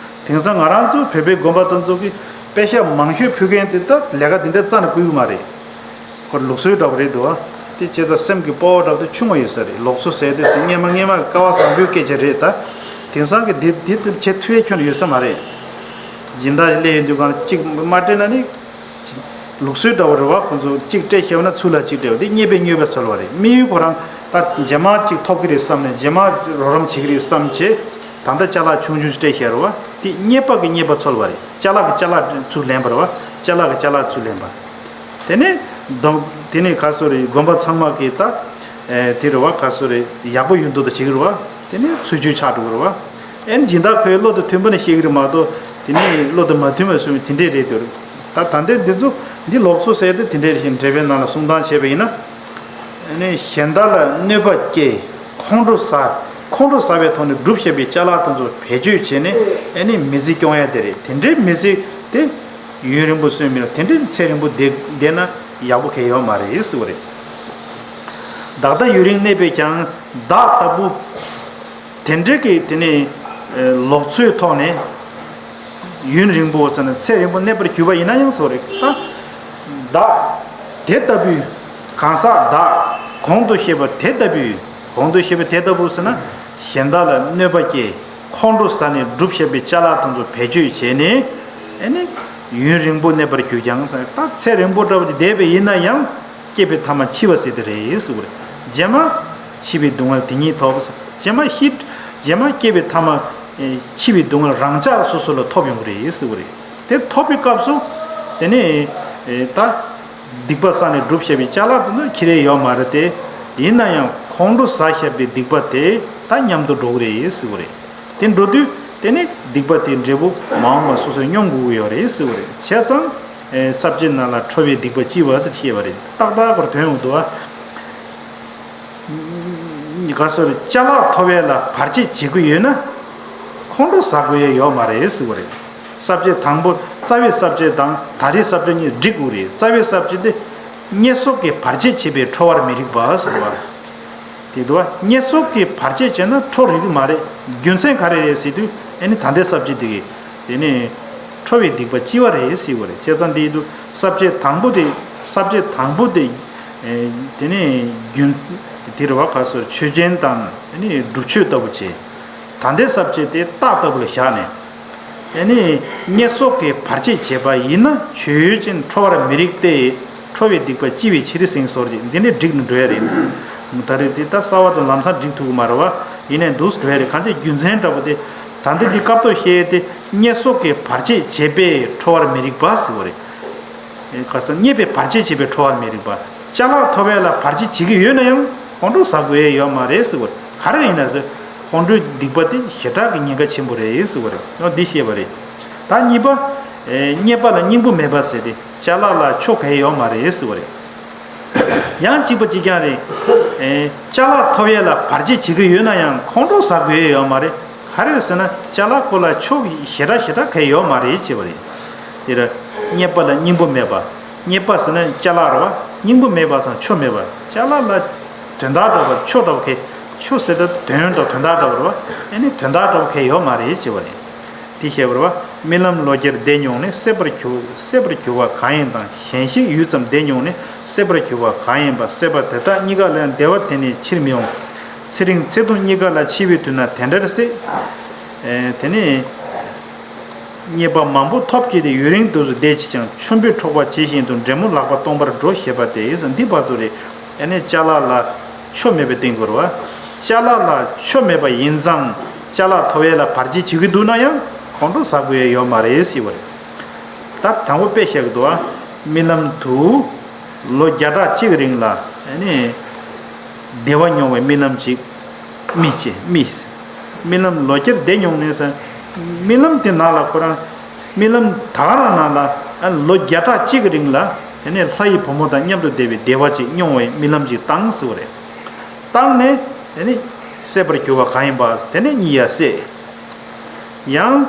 དེང་སང་ང་རང་ཚོ་བོད་པའི་དགོན་པ་དེ་ཚོ་གི་པེ་ཤ་མང་ཤོས་ཕུལ་མཁན་དེ་ད་ལས་ཀ་དེ་འདྲ་རྩ་ནས་བསྐུལ་གི་མ་རེད། ཁོ་ལུགས་སྲོལ་འདྲ་བོ་རེད་འདུག་ཨ། དེ་བྱས་ཙང་སེམས་ཀྱི་སྤོབས་པ་འདྲ་བོ་དེ་ཆུང་བ་ཡོད་ས་རེད། ལུགས་སྲོལ་ཟེར་དེ་དེ་སྔོན་མ་སྔོན་མ་གི་སྐལ་བ་བཟང་པོའི་སྐད་ཆ་རེད་ད། དེང་སང་གི་འདི་འདི་ལྟར་བྱེད་ཐུབ་ཡས་ཁྱོན་ནས་ཡོད་ས་མ་རེད། སྦྱིན་བདག་སླེབས་ཡོང་དུས་གང་གཅིག་མ་སྤྲད་ན་ནི། ལུགས་སྲོལ་འདྲ་བོ་རེད་བ། ཁོང་ཚོ་གཅིག་སྤྲད་ཤེས་པ་ན་ཚུར་ལ་གཅིག་སྤྲད་པ་དེ་རྙེད་པས་རྙེད་པ་འཚོལ་བ་རེད། དམིགས་ཡུལ་ཁོ་རང་ད་རྗེས་མ་གཅིག་ཐོབ་ཀྱི་རེད་བསམ་ནས་རྗེས་མ་རོགས་རམ་བྱེད་ཀྱི་རེད་བསམ་བྱས། ད་ལྟ་ཅ་ལག་ཆུང་ཆུང་ཞིག་སྤྲད་ཤེས་རེད་བ། དེ་རྙེད་པ་གི་རྙེད་པ་འཚོལ་བ་རེད། ཅ་ལག་གི་ཅ་ལག་ཚུར་ལེན་པ་རེད་བ། ཅ་ལག་གི་ཅ་ལག་ཚུར་ལེན་པ། དེ་ནས་སྡོང་དེ་ནས་ག་སོ་རེད། དགོན་པ་ཚང་མ་གི་ད་ཨེ་དེ་རེད་བ། ག་སོ་རེད། ཡག་པོ་ཡོད་མདོག་ད་བྱེད་ཀྱི་རེད་བ། དེ་ནས་ཚུལ་འཆོས་ཆགས་འགྲོ་གི་རེད་བ། ཨེ་སྦྱིན་བདག་ཁོའི་བློ་དང་མཐུན་པ་ནས་བཤད་ཀྱི་རེད་མ་གཏོགས་དེ་ནས་བློ་དང་མ་མཐུན་པ་སོང་བའི་དེ་འདྲས་རེད་འདུག་ད་ད་ལྟའི་འདི་ཚོ་འདི་ལུགས་སྲོལ་ཟེར་དེ་དེ་འདྲས་རེད་ཤག་འགྲེལ་པའི་ནང་ལ་གསུང་སྟངས་བྱས་པ་ཡིན་ན། ཨེ་ནས་གཞན་དག་ལ་གནོད་པ་སྐྱེལ། ཁོང་ཁྲོ་ཟ། ཁོང་ཁྲོ་ཟ་བའི་ཐོག་ནས་སྒྲུབ་བྱས་པའི་ཅ་ལག་དེ་ཚོ་བེད་སྤྱོད་བྱས་ནས་ཨེ་ནས་མི་ཚེ་སྐྱོང་ཡ་དེ་རེད། དེ་འདྲའི་མི་ཚེ་དེ། ཡུན་རིང་པོ་གསོན་མི་ལ་དེ་འདྲའི་ཚེ་རིང་པོ་བསྡད་བསྡད་ན་ཡག་པོ་གང་ཡོད་མ་རེད་ཟེར་བ་རེད། བདག་ལྟ་ཡུན་རིང་གནས་པས་ཀྱང་བདག་ལྟ་བུ། དེ་འདྲའི་གི་དེ་ནི་ལུགས་སྲོལ་ཐོག་ནས་ཡུན་རིང་པོ་ཟེར་ན་ཚེ་རིང་པོ་གནས་པར་གྱུར་པ་ཡིན་ན་ཡང་ཟེར་བ་རེད། ད་བདག་དེ་ལྟ་བུའི་གང་ཟག་བདག་གོང་དུ་བཤད་པ་དེ་ལྟ་བུའི་གོང་དུ་བཤད་པ་དེ་ལྟ་བུ་ཟེར་ན་གཞན་དག་ལ་གནོད་པ་སྐྱེལ། ཁོང་ཁྲོ་ཟ་ནས་སྒྲུབ་བྱས་པའི་ཅ་ལག་དེ་ཚོ་བེད་སྤྱོད་བྱས་ནས་ཨེ་ནི་ཡུན་རིང་པོ་གནས་པར་གྱུར་ཀྱང་། ད་ཚེ་རིང་པོ་འདྲ་བོ་ཅིག་བསྡད་པ་ཡིན་ན་ཡང་སྐྱེས་པའི་ཐ་མ་འཆི་བ་ཟེར་དེ་རེད་ཟེར་བ་རེད། རྗེས་མ་འཆི་བའི་སྡུག་བསྔལ་དེ་ཉིད་ཐོབ། རྗེས་མ་ཤི། རྗེས་མ་སྐྱེས་པའི་ཐ་མ་ཨེ་འཆི་བའི་སྡུག་བསྔལ་རང་འཇགས་སོ་སོ་ལ་ཐོབ་ཡོང་གི་རེད་ཟེར་བ་རེད། དེ་ཐོབ་པའི་སྐབས་སུ་དེ་ནི་ཨེ་ད། སྡིག་པ་བསགས་ནས་སྒྲུབ་བྱས་པའི་ཅ་ལག་དེ་ཚོ་ཁྱེར་ཡས་ཡོད་མ་རེད་དེ། ཡིན་ན་ཡང་ཁོང་ཁྲོ་ཟ་བཞག་པའི་སྡིག་པ་དེ་ད་མཉམ་དུ་འགྲོ་གི་རེད་ཟེར་བ་རེད། དེ་འགྲོ་དུས་དེ་ནི་སྡིག་པ་དེའི་འབྲས་བུ་མ་འོངས་པ་སོ་སོས་མྱོང་དགོས་ཀྱི་ཡོད་རེད་ཟེར་བ་རེད། བྱས་ཙང་ཨེ་ས་བཅད་ནང་ལ་ཁྲོ་བའི་སྡིག་པ་ལྕི་བ་ཟེར་བཤད་པ་རེད། ཏག་ཏག་པར་དོན་ཡོང་འདུག་ཨ། ག་སོ་རེད། ཅ་ལག་ཐོབ་ཡས་ལ་བར་ཆད་བྱེད་ཀྱི་ཡོད་ན་ཁོང་ཁྲོ་ཟ་དགོས་ཡས་ཡོད་མ་རེད་ཟེར་བ་རེད། ས་བཅད་དང་པོ། རྩ་བའི་ས་བཅད་དང་ད་རེས་ས་བཅད་གཉིས་འགྲིག་དགོས་རེད། རྩ་བའི་ས་བཅད་དེ་བརྙས་སོགས་ཀྱིས་བར་ཆད་བྱས་པས་ཁྲོ་བར་མི་རིགས་པ་ཟེར་བ་དེ་འདུག་བ། བརྙས་སོགས་ཀྱིས་བར་ཆད་བྱས་ན་ཁྲོ་རིགས་མ་རེད། རྒྱུ་མཚན་ག་རེ་རེད་ཟེར་དུས་ཨེ་ནི་ད་ལྟའི་ས་བཅད་དེ་གིས་དེ་ནི་ཁྲོ་བའི་སྡིག་པ་ལྕི་བ་རེད་ཟེར་བ་རེད། བྱས་ཙང་དེ་ཡིན་དུས་ས་བཅད་དང་པོ་དེ། ས་བཅད་དང་པོ་དེ་ཨེ་དེ་ནི་རྒྱུན་དེ་རེད་བ། ག་སོ་ཆོས་ཅན་དང་ཨེ་ནི་སྒྲུབ་ཆོས་ལྟ་བུ་བྱས། ད་ལྟའི་ས་བཅད་དེ་རྟགས་ལྟ་བུ་ལ་བཞག་ནས། ཨེ་ནི་བརྙས་སོགས་ཀྱིས་བར་ཆད་བྱས་པ་ཡིན་ན་ཆོས་ཅན་ཁྲོ་བར་མི་རིགས་ཏེ། ཁྲོ་བའི་སྡིག་པ་ལྕི་བའི་ཕྱིར་ཟེར་སོགས་ཀྱི་འདི་འདྲའི་འགྲིག་ནས་འགྲོ་ཡ་རེད། ད་རེས་འདི་ལྟ་གསར་བ་དང་ལམ་སང་འགྲིག་ཐུབ་ཀྱི་མ་རེད་བ། ཡིན་ནའི་འདུག་འགྲོ་ཡ་རེད། གང་ཅི་རྒྱུ་མཚན་འདྲ་པོ་དེ། ད་འདི་འདི་སྐབས་ཐོག་བཤད་ཡ་དེ་བརྙས་སོགས་ཀྱིས་བར་ཆད་བྱས་པས་ཁྲོ་བར་མི་རིགས་པ་ཟེར་བ་རེད། ཨེ་ག་ས་རྙེད་པས་བར་ཆད་བྱེད་པའི་ཁྲོ་བར་མི་རིགས་པ། ཅ་ལག་ཐོབ་ཡས་ལ་བར་ཆད་བྱེད་ཀྱི་ཡོད་ན་ཡང་ཁོང་ཁྲོ་ཟ་དགོས་ཡས་ཡོད་མ་རེད་ཟེར་བ་རེད། ག་རེ་ཡིན་ན་ཟེར། ཁོང་ཁྲོའི་སྡིག་པ་དེ་ཞེ་དྲག་གི་ཉེན་ཁ་ཆེན་པོ་རེད་ཟེར་བ་རེད། འོ་འདི་བཤད་པ་རེད། ད་གཉིས་པ། ཨེ་རྙེད་པ་ལ་སྙིང་པོ་མེད་པ་ཟེར་ཏེ་ཅ་ལག་ལ་ཆོ་ག་ཡས་ཡོད་མ་རེད་ཟེར་བ་རེད། ཡང་གཅིག་པ་གཅིག་རྐྱང་རེད། ཨེ་ཅ་ལག་ཐོབ་ཡས་ལ་བར་ཆད་བྱེད་ཀྱི་ཡོད་ན་ཡང་ཁོང་ཁྲོ་ཟ་དགོས་ཡས་ཡོད་མ་རེད། ག་རེ་ཟེར་ན་ཅ་ལག་ཁོ་ལ་ཆོ་ཞེ་དྲག་ཞེ་དྲག་ག་ཡོད་མ་རེད་ཅེས་པ་རེད། དེ་ར་རྙེད་པ་ལ་སྙིང་པོ་མེད་པ། རྙེད་པ་ཟེར་ན་ཅ་ལག་རེད་བ། སྙིང་པོ་མེད་པ་དང་ཆོ་མེད་པ། ཅ་ལག་ལ་དོན་དག་འདྲ་བ་ཆོ་འདྲ་བ་ག་ཆོ་ཟེར་ད་དོན་དང་དོན་དག་འདྲ་བ་རེད་བ། ཨ་ནི་དོན་དག་འདྲ་བ་ག་ཡོད་མ་རེད་ཅེས་པ་རེད། དེ་བཤད་པ་རེད་བ། རྨི་ལམ་ལོ་བརྒྱར་བདེ་མྱོང་ནས་སད་པར་གྱུར་སད་པར་གྱུར་པ་གང་ཡིན་དང་། ཞེན་ཤེས་ཡུད་ཙམ་བདེ་མྱོང་ནས་སད་པར་གྱུར་པ་གང་ཡིན་པ། སད་པ་དེ་དག་གཉིས་ཀ་ལ་ཡང་བདེ་བ་དེ་ནས་ཕྱིར་མི་འོང་། ཚེ་རིང་ཚེ་ཐུང་གཉིས་ཀ་ལ་འཆི་བའི་དུས་ན་དེ་འདྲར་སྲིད། ཨེ་དེ་ནས་རྙེད་པ་མང་པོ་ཐོབ་ཀྱི་དེ། ཡུན་རིང་དུ་བསྡད་ཅིང་ཆོམ་པོས་འཕྲོག་པ་ཇི་བཞིན་དུ། འདྲེ་མོ་ལག་པ་སྟོང་པར་འགྲོ་ཞེས་པ་སྟེ། འདི་བར་དུ་རེད། ཨ་ནི་ཅ་ལག་ལ་ཆོ་མེད་པའི་སྟེང་དུ་རེད་བ། ཅ་ལག་ལ་ཆོ་མེད་པ་ཡིན་ཙང་ཅ་ལག་ཐོབ་ཡས་ལ་བར་ཆད་བྱེད་ཀྱི་འདུག་ན་ཡང་ཁོང་ཁྲོ་ཟ་དགོས་ཡས་ཡོད་མ་རེད་ཟེར་བ་རེད། ད་དང་པོ་དཔེ་བཞག་གི་འདུག་བ། རྨི་ལམ་དུ་ལོ་བརྒྱ་ཕྲག་གཅིག་རིང་ལ་ཨ་ནི་བདེ་བ་མྱོང་བའི་རྨི་ལམ་ཅིག་རྨིས་ཅེ་རྨིས། རྨི་ལམ་ལོ་བརྒྱར་བདེ་མྱོང་ནས་ཟེར། རྨི་ལམ་དེ་ནང་ལ་ཁོ་རང་རྨི་ལམ་ད་ག་རང་ནང་ལ་ཨ་ལོ་བརྒྱ་ཕྲག་གཅིག་གི་རིང་ལ་དེ་ནས་ལྷ་ཡི་བུ་མོ་དང་མཉམ་དུ་བསྡད་པའི་བདེ་བ་ཅིག་མྱོང་བའི་རྨི་ལམ་ཅིག་བཏང་ཟེར་བ་རེད། བཏང་ནས་དེ་ནས་སད་པར་གྱུར་པ་གང་ཡིན་པ་དེ་ནས་གཉིད་ཡར་སད། ཡང་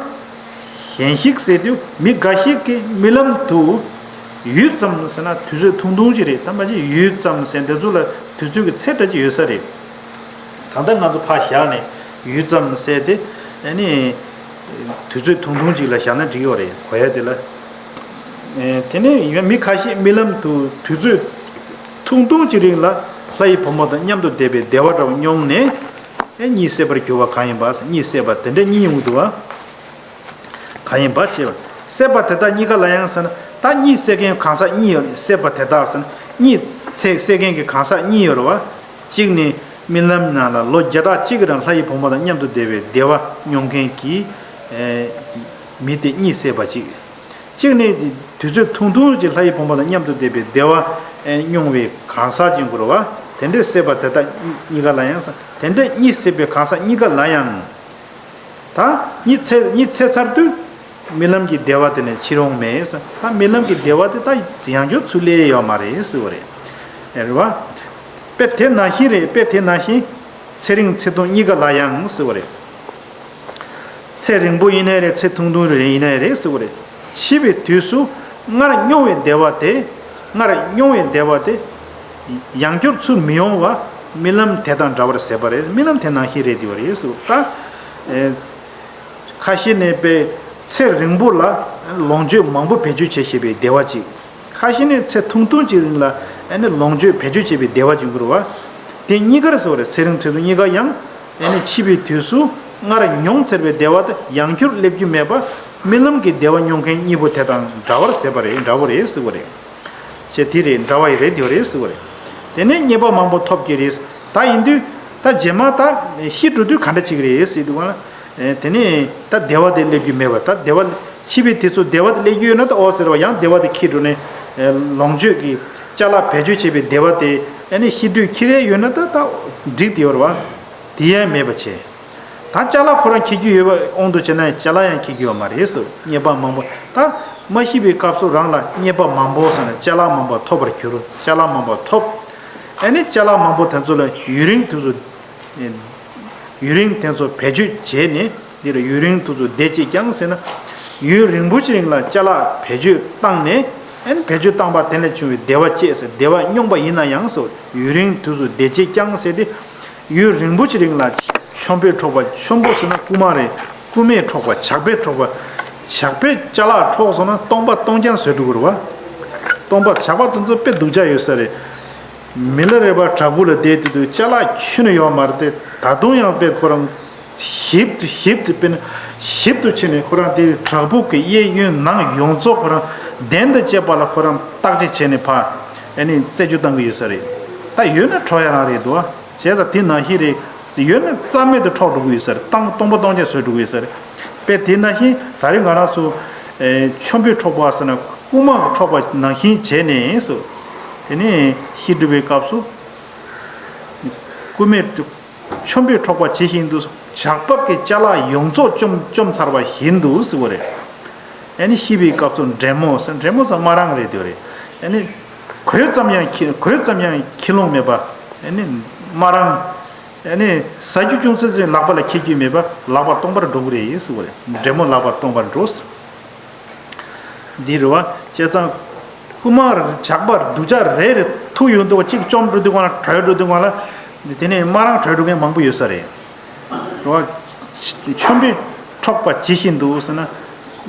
ཞེན་ཤེས་ཟེར་དུས་མི་འགའ་ཞིག་གི་རྨི་ལམ་དུ་ཡུད་ཙམ་ཟེར་ན་དུས་ཚོད་ཐུང་ཐུང་ཅིག་རེད། ད་མ་གཞི་ཡུད་ཙམ་ཟེར་འདི་ཚོ་ལ་དུས་ཚོད་ཀྱི་ཚད་འདྲ་ཅིག་ཡོད་ས་རེད། ད་ལྟ་ང་ཚོ་ཕར་བཞག་ནས་ཡུད་ཙམ་ཟེར་ཏེ་ཨ་ནི་དུས་ཚོད་ཐུང་ཐུང་ཅིག་ལ་བཞག་ན་འགྲིག་ཡོད་རེད། གོ་ཡ་དེ་ལ། ཨེ་དེ་ནས་ཡང་མི་ཁ་ཤས་རྨི་ལམ་དུ་དུས་ཚོད་ཐུང་ཐུང་ཅིག་རིང་ལ་ལྷ་ཡི་བུ་མོ་དང་མཉམ་དུ་བསྡད་པའི་བདེ་བ་འདྲ་བ་མྱོང་ནས་ཨེ་གཉིད་སད་པར་གྱུར་པ་གང་ཡིན་པ། གཉིད་སད་པ་དེ་འདྲ་གཉིད་ཡོང་གི་འདུག་བ། གང་ཡིན་པ་ཞེས་པ། སད་པ་དེ་དག་གཉིས་ཀ་ལ་ཡང་ཟེར་ན། ད་གཉིད་སད་མཁན་གང་ཟག་གཉིས་ཡོད་རེད། སད་པ་དེ་དག་ཟེར་ན་གཉིད་སད་སད་མཁན་གྱི་གང་ཟག་གཉིས་ཡོད་རེད་བ། གཅིག་ནི་རྨི་ལམ་ནང་ལ་ལོ་བརྒྱ་ཕྲག་གཅིག་གི་རིང་ལྷ་ཡི་བུ་མོ་དང་མཉམ་དུ་བསྡད་པའི་བདེ་བ་མྱོང་མཁན་གྱི་ཨེ་མི་དེ་གཉིད་སད་པ་གཅིག། གཅིག་ནི་དུས་ཚོད་ཐུང་ཐུང་གི་ལྷ་ཡི་བུ་མོ་དང་མཉམ་དུ་བསྡད་པའི་བདེ་བ་ཨེ་མྱོང་བའི་གང་ཟག་ཅིག་ཡོད་རེད་བ། དེ་འདྲའི་སད་པ་དེ་དག་གཉིས་ཀ་ལ་ཡང་ཟེར། དེ་འདྲའི་གཉིད་སད་པའི་གང་ཟག་གཉིས་ཀ་ལ་ཡང་། ད་གཉིད་སད་གཉིད་སད་ཚར་དུས་རྨི་ལམ་གྱི་བདེ་བ་དེ་ནས་ཕྱིར་འོང་མེད་ཟེར། ད་རྨི་ལམ་གྱི་བདེ་བ་དེ་ད་ཡང་བསྐྱར་ཚུར་སླེབས་ཡོད་མ་རེད་ཟེར་བ་རེད། རེད་བ། དཔེ་དེ་ནང་བཞིན་རེད། དཔེ་དེ་ནང་བཞིན་ཚེ་རིང་ཚེ་ཐུང་གཉིས་ཀ་ལ་ཡང་ཟེར་བ་རེད། ཚེ་རིང་པོ་ཡིན་ནའི་རེད། ཚེ་ཐུང་ཐུང་ཡིན་ནའི་རེད་ཟེར་བ་རེད། འཆི་བའི་དུས་སུ་སྔར་མྱོང་བའི་བདེ་བ་དེ། སྔར་མྱོང་བའི་བདེ་བ་དེ་ཡང་བསྐྱར་ཚུར་མི་ཡོང་བ་རྨི་ལམ་དེ་དང་འདྲ་བར་ཟད་པ་རེད། རྨི་ལམ་དེ་ནང་བཞིན་རེད་དེ་བ་རེད་ཟེར། ད་ཨེ་ཁ་ཤས་ནས་པའི་ཚེ་རིང་པོ་ལ་ལོངས་སྤྱོད་མང་པོ་བེད་སྤྱོད་བྱེད་ཤེས་པའི་བདེ་བ་ཅིག། ཁ་ཤས་ནས་ཚེ་ཐུང་ཐུང་ཅིག་རིང་ལ་ཨ་ནི་ལོངས་སྤྱོད་བེད་སྤྱོད་བྱེད་པའི་བདེ་བ་ཅིག་འགོར་བ། དེ་གཉིས་ཀར་ཟེར་བ་རེད། ཚེ་རིང་ཚེ་ཐུང་གཉིས་ཀ་ཡང་ཨ་ནི་འཆི་བའི་དུས་སུ་སྔར་མྱོང་ཚར་བའི་བདེ་བ་དེ་ཡང་བསྐྱར་སླེབས་རྒྱུ་མེད་པ། རྨི་ལམ་གྱི་བདེ་བ་མྱོང་མཁན་གཉིས་པོ་དེ་དང་འདྲ་བར་ཟད་པ་རེད། འདྲ་བོ་རེད་ཟེར་བ་རེད། ཅེས་དེ་རེད། འདྲ་བ་ཡི་རེད། དེ་རེད་ཟེར་བ་རེད། དེ་ནས་རྙེད་པ་མང་པོ་ཐོབ་ཀྱི་རེད། ད་ཡིན་དུས་ད་རྗེས་མ་ད་ཤི་འགྲོ་དུས་ག་འདྲ་ཅིག་རེད་ཟེར་དུས་ག་ལ། དེ་ནས་ད་བདེ་བ་དེ་སླེབས་རྒྱུ་མེད་པ། ད་བདེ་བ་འཆི་བའི་དུས་སུ་བདེ་བ་དེ་སླེབས་རྒྱུ་ཡོད་ན་ད་ཨོ་ཟེར་བ། ཡང་བདེ་བ་དེ་འཁྱེར་འགྲོ་ནས་ལོངས་སྤྱོད་ཀྱི་ཅ་ལག་བེད་སྤྱོད་བྱེད་པའི་བདེ་བ་དེ་ཨ་ནི་ཤི་དུས་འཁྱེར་ཡས་ཡོད་ན་ད་ད་འགྲིག་དེ་ཡོད་རེད་བ། དེ་ཡང་མེད་པ་བྱས། ད་ཅ་ལག་ཁོ་རང་འཁྱེར་རྒྱུ་ཡོད་པའི་དབང་དུ་བྱས་ན་ཡང་ཅ་ལག་ཡང་འཁྱེར་རྒྱུ་ཡོད་མ་རེད་ཟེར། རྙེད་པ་མང་པོ། ད་མ་ཤི་བའི་སྐབས་སུ་རང་ལ་རྙེད་པ་མང་པོ་ཟེར་ན་ཅ་ལག་མང་པོ་ཐོབ་པར་གྱུར། ཅ་ལག་མང་པོ་ཐོབ། ཨ་ནི་ཅ་ལག་མང་པོ་དེ་ཚོ་ལ་ཡུན་རིང་དུས་སུ་ཡུན་རིང་དེ་ཚོ་བེད་སྤྱོད་བྱས་ནས་འདིར་ཡུན་རིང་དུས་སུ་བསྡད་ཅིག་ཀྱང་ཟེར་ན། ཡུན་རིང་པོ་ཞིག་རིང་ལ་ཅ་ལག་བེད་སྤྱོད་བཏང་ནས་ཨ་ནི་བེད་སྤྱོད་བཏང་པ་དེ་ལས་བྱུང་བའི་བདེ་བ་སྐྱེས་ཟེར། བདེ་བ་མྱོང་པ་ཡིན་ན་ཡང་ཟེར། ཡུན་རིང་དུས་སུ་བསྡད་ཅིག་ཀྱང་ཟེར་ཏེ། ཡུན་རིང་པོ་ཞིག་རིང་ལ་ཆོམ་པོས་འཕྲོག་པ། ཆོམ་པོ་ཟེར་ན་རྐུ་མ་རེད། རྐུ་མས་འཕྲོག་པ། ཇག་པས་འཕྲོག་པ། ཇག་པས་ཅ་ལག་འཕྲོག་སོང་ན་སྟོང་པ་སྟོང་རྐྱང་བཟོས་འགྲོ་གི་རེད་བ། སྟོང་པ་ཇག་པ་དེ་ཚོ་དཔེ་སྡུག་ཅག་ཡོད་ས་རེད། མི་ལ་རས་པ་བྲག་ཕུག་ལ་བསྡད་དུས་དུས་ཅ་ལག་ཁྱོན་ནས་ཡོད་མ་རེད་དེ། ད་དུང་ཡང་དཔེ་ཁོ་རང་ཞིབ་ཏུ་ཞིབ་ཏུ་དཔེ་ན་ཞིབ་ཏུ་ཕྱིན་ནས་ཁོ་རང་དེ་བྲག་ཕུག་གི་གཡས་གཡོན་ནང་ཡོངས་རྫོགས་ཁོ་རང་གདན་དང་བཅས་པ་ལ་ཁོ་རང་བརྟག་དཔྱད་བྱས་ནས་ཕར་ཨ་ནི་རྩད་གཅོད་བཏང་གི་ཡོད་ས་རེད། ད་ཡོད་ན་འཕྲོག་ཡ་རང་རེད་འདུག་བ། བྱས་ཙང་དེ་ནང་བཞིན་རེད། ཡོད་ན་རྩ་མེད་དུ་འཕྲོག་འགྲོ་གི་ཡོད་ས་རེད། སྟོང་སྟོང་པ་སྟོང་རྐྱང་བཟོས་འགྲོ་གི་ཡོད་ས་རེད། དཔེ་དེ་ནང་བཞིན་ད་རེས་ང་རང་ཚོ་ཨེ་ཆོམ་པོས་འཕྲོག་པ་ཟེར་ན་རྐུ་མ་གིས་འཕྲོག་པ་ནང་བཞིན་བྱས་ནས་སོ། དེ་ནས་ཤི་འགྲོ་བའི་སྐབས་སུ་རྐུ་མས་ཆོམ་པོས་འཕྲོག་པ་ཇི་བཞིན་དུ་ཇག་པ་གིས་ཅ་ལག་ཡོངས་རྫོགས་བཅོམ་བཅོམ་ཚར་བ་བཞིན་དུ་ཟེར་བ་རེད། ཨ་ནི་ཤི་བའི་སྐབས་སུ་འདྲེ་མོ་ཟེར། འདྲེ་མོ་ཟེར་སྨ་རམ་རེད་དེ་རེད། ཨ་ནི་གོས་ཙམ་ཡང་འཁྱེར་གོས་ཙམ་ཡང་འཁྱེར་ལོང་མེད་པ། ཨ་ནི་སྨ་རམ། ཨ་ནི་ཟ་རྒྱུ་ཅུང་ཟད་ཅིག་ལག་པ་ལ་འཁྱེར་རྒྱུ་མེད་པ། ལག་པ་སྟོང་པར་འགྲོ་གི་རེད་ཟེར་བ་རེད། འདྲེ་མོ་ལག་པ་སྟོང་པར་འགྲོ་ཟེར། འདི་རེད་བ། བྱས་ཙང་རྐུ་མ་ཇག་པ་སྡུག་ཅག་རེ་རེ་ཐུག་ཡོང་དུས་གཅིག་བཅོམ་འགྲོ་དུས་སྒང་ལ་བྲོས་འགྲོ་དུས་སྒང་ལ། དེ་ནས་སྨ་རམ་བྲོས་འགྲོ་མཁན་མང་པོ་ཡོད་ས་རེད། རེད་བ། ཆོམ་པོས་འཕྲོག་པ་ཇི་བཞིན་དུ་ཟེར་ན།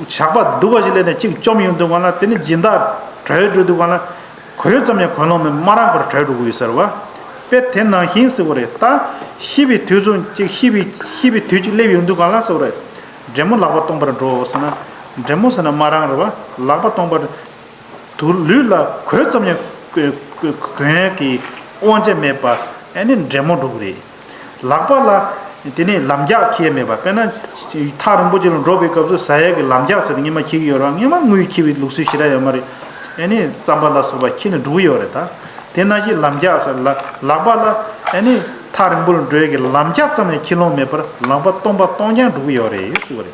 ཇག་པ་སྡུག་པ་ཞིག་སླེབས་ནས་གཅིག་བཅོམ་ཡོང་དུས་སྒང་ལ། དེ་ནི་སྦྱིན་བདག་གྲོལ་འགྲོ་དུས་སྒང་ལ། གོས་ཙམ་ཡང་གོན་ལོང་མེད། དམར་རང་བར་གྲོལ་འགྲོ་གི་ཡོད་ཟེར་བ། དཔེ་དེ་ནང་བཞིན་ཟེར་བ་རེད། ད་ཤི་བའི་དུས་ཚོད་ཅིག་ཤི་བའི་ཤི་བའི་དུས་ཅིག་སླེབས་ཡོང་དུས་སྒང་ལ་ཟེར་བ་རེད། འདྲེ་མོ་ལག་པ་སྟོང་པར་འགྲོ་ཟེར་ན། འདྲེ་མོ་ཟེར་ན་དམར་རང་རེད་བ། ལག་པ་སྟོང་པར། དུ་ལུས་ལ་གོས་ཙམ་ཡང་གོན་གྱི་དབང་ཆ་མེད་པ། ཨ་ནི་འདྲེ་མོ་འགྲོ་གི་རེད། ལག་པ་ལ་དེ་ནས་ལམ་རྒྱགས་འཁྱེར་ཡས་མེད་པ། དཔེར་ན་ཐག་རིང་པོ་ཅིག་ལ་འགྲོ་བའི་སྐབས་སུ་ཟ་ཡས་ཀྱི་ལམ་རྒྱགས་ཟེར་ནས་སྔོན་མ་འཁྱེར་གྱི་ཡོད་རེད། སྔོན་མ་དངུལ་འཁྱེར་བའི་ལུགས་སྲོལ་ཞེ་དྲག་ཡོད་མ་རེད། ཨ་ནི་རྩམ་པ་ལ་སོགས་པ་འཁྱེར་ནས་འགྲོ་གི་ཡོད་རེད། ད་དེ་ནང་བཞིན་ལམ་རྒྱགས་ཟེར་ལ་ལག་པ་ལ་ཨ་ནི་ཐག་རིང་པོ་ལ་འགྲོ་ཡས་ཀྱི་ལམ་རྒྱགས་ཙམ་ཡང་འཁྱེར་ལོང་མེད་པར་ལག་པ་སྟོང་པ་སྟོང་རྐྱང་འགྲོ་གི་ཡོད་རེད་ཟེར་བ་རེད།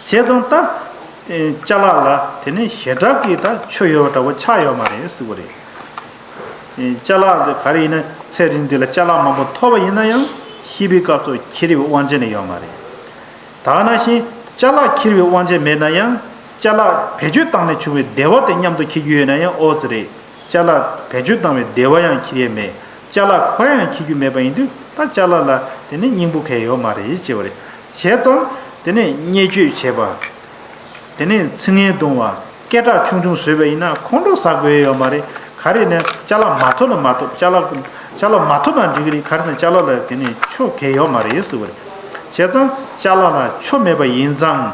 བྱས་ཙང་ད། ཅ་ལག་ལ་དེ་ནི་ཞེ་དྲག་གི་ད་ཆོ་ཡོད་པ་འདྲ་བོ་ཆགས་ཡོད་མ་རེད་ཟེར་བ་རེད། ཅ་ལག་དེ་ག་རེ་ཡིན་ན། ཚེ་རིང་དུས་ལ་ཅ་ལག་མང་པོ་ཐོབ་པ་ཡིན་ན་ཡང་། ཤི་བའི་སྐབས་སུ་འཁྱེར་བའི་དབང་ཆ་ནི་ཡོད་མ་རེད། ད་ག་ནང་བཞིན་ཅ་ལག་འཁྱེར་བའི་དབང་ཆ་མེད་ན་ཡང་། ཅ་ལག་བེད་སྤྱོད་བཏང་ནས་བྱུང་བའི་བདེ་བ་དེ་མཉམ་དུ་འཁྱེར་རྒྱུ་ཡོད་ན་ཡང་ཨོ་ཙི་རེད། ཅ་ལག་བེད་སྤྱོད་བཏང་བའི་བདེ་བ་ཡང་འཁྱེར་ཡས་མེད། ཅ་ལག་ཁོ་རང་ཡང་འཁྱེར་རྒྱུ་མེད་པ་ཡིན་དུས། ད་ཅ་ལག་ལ་དེ་ནི་སྙིང་པོ་གང་ཡང་ཡོད་མ་རེད་ཅེས་པ་རེད། བྱས་ཙང་དེ་ནི་བརྙས་བཅོས་བྱས་པ། དེ་ནི་ཚིག་ངན་བརྡུང་བ། སྐད་གྲགས་ཆུང་ཆུང་བཟོས་པ་ཡིན་ན་ཁོང་ཁྲོ་ཟ་དགོས་ཡོད་མ་རེད། ག་རེ་ནས་ཅ་ལག་མ་ཐོབ་ན་མ་ཐོབ། ཅ་ལག་ཅ་ལག་མ་ཐོབ་ན་འགྲིག་གི་རེད། ག་རེ་ནས་ཅ་ལག་ལ་དེ་ནི་ཆོ་གང་ཡང་ཡོད་མ་རེད་ཟེར་བ་རེད། བྱས་ཙང་ཅ་ལག་ལ་ཆོ་མེད་པ་ཡིན་ཙང་།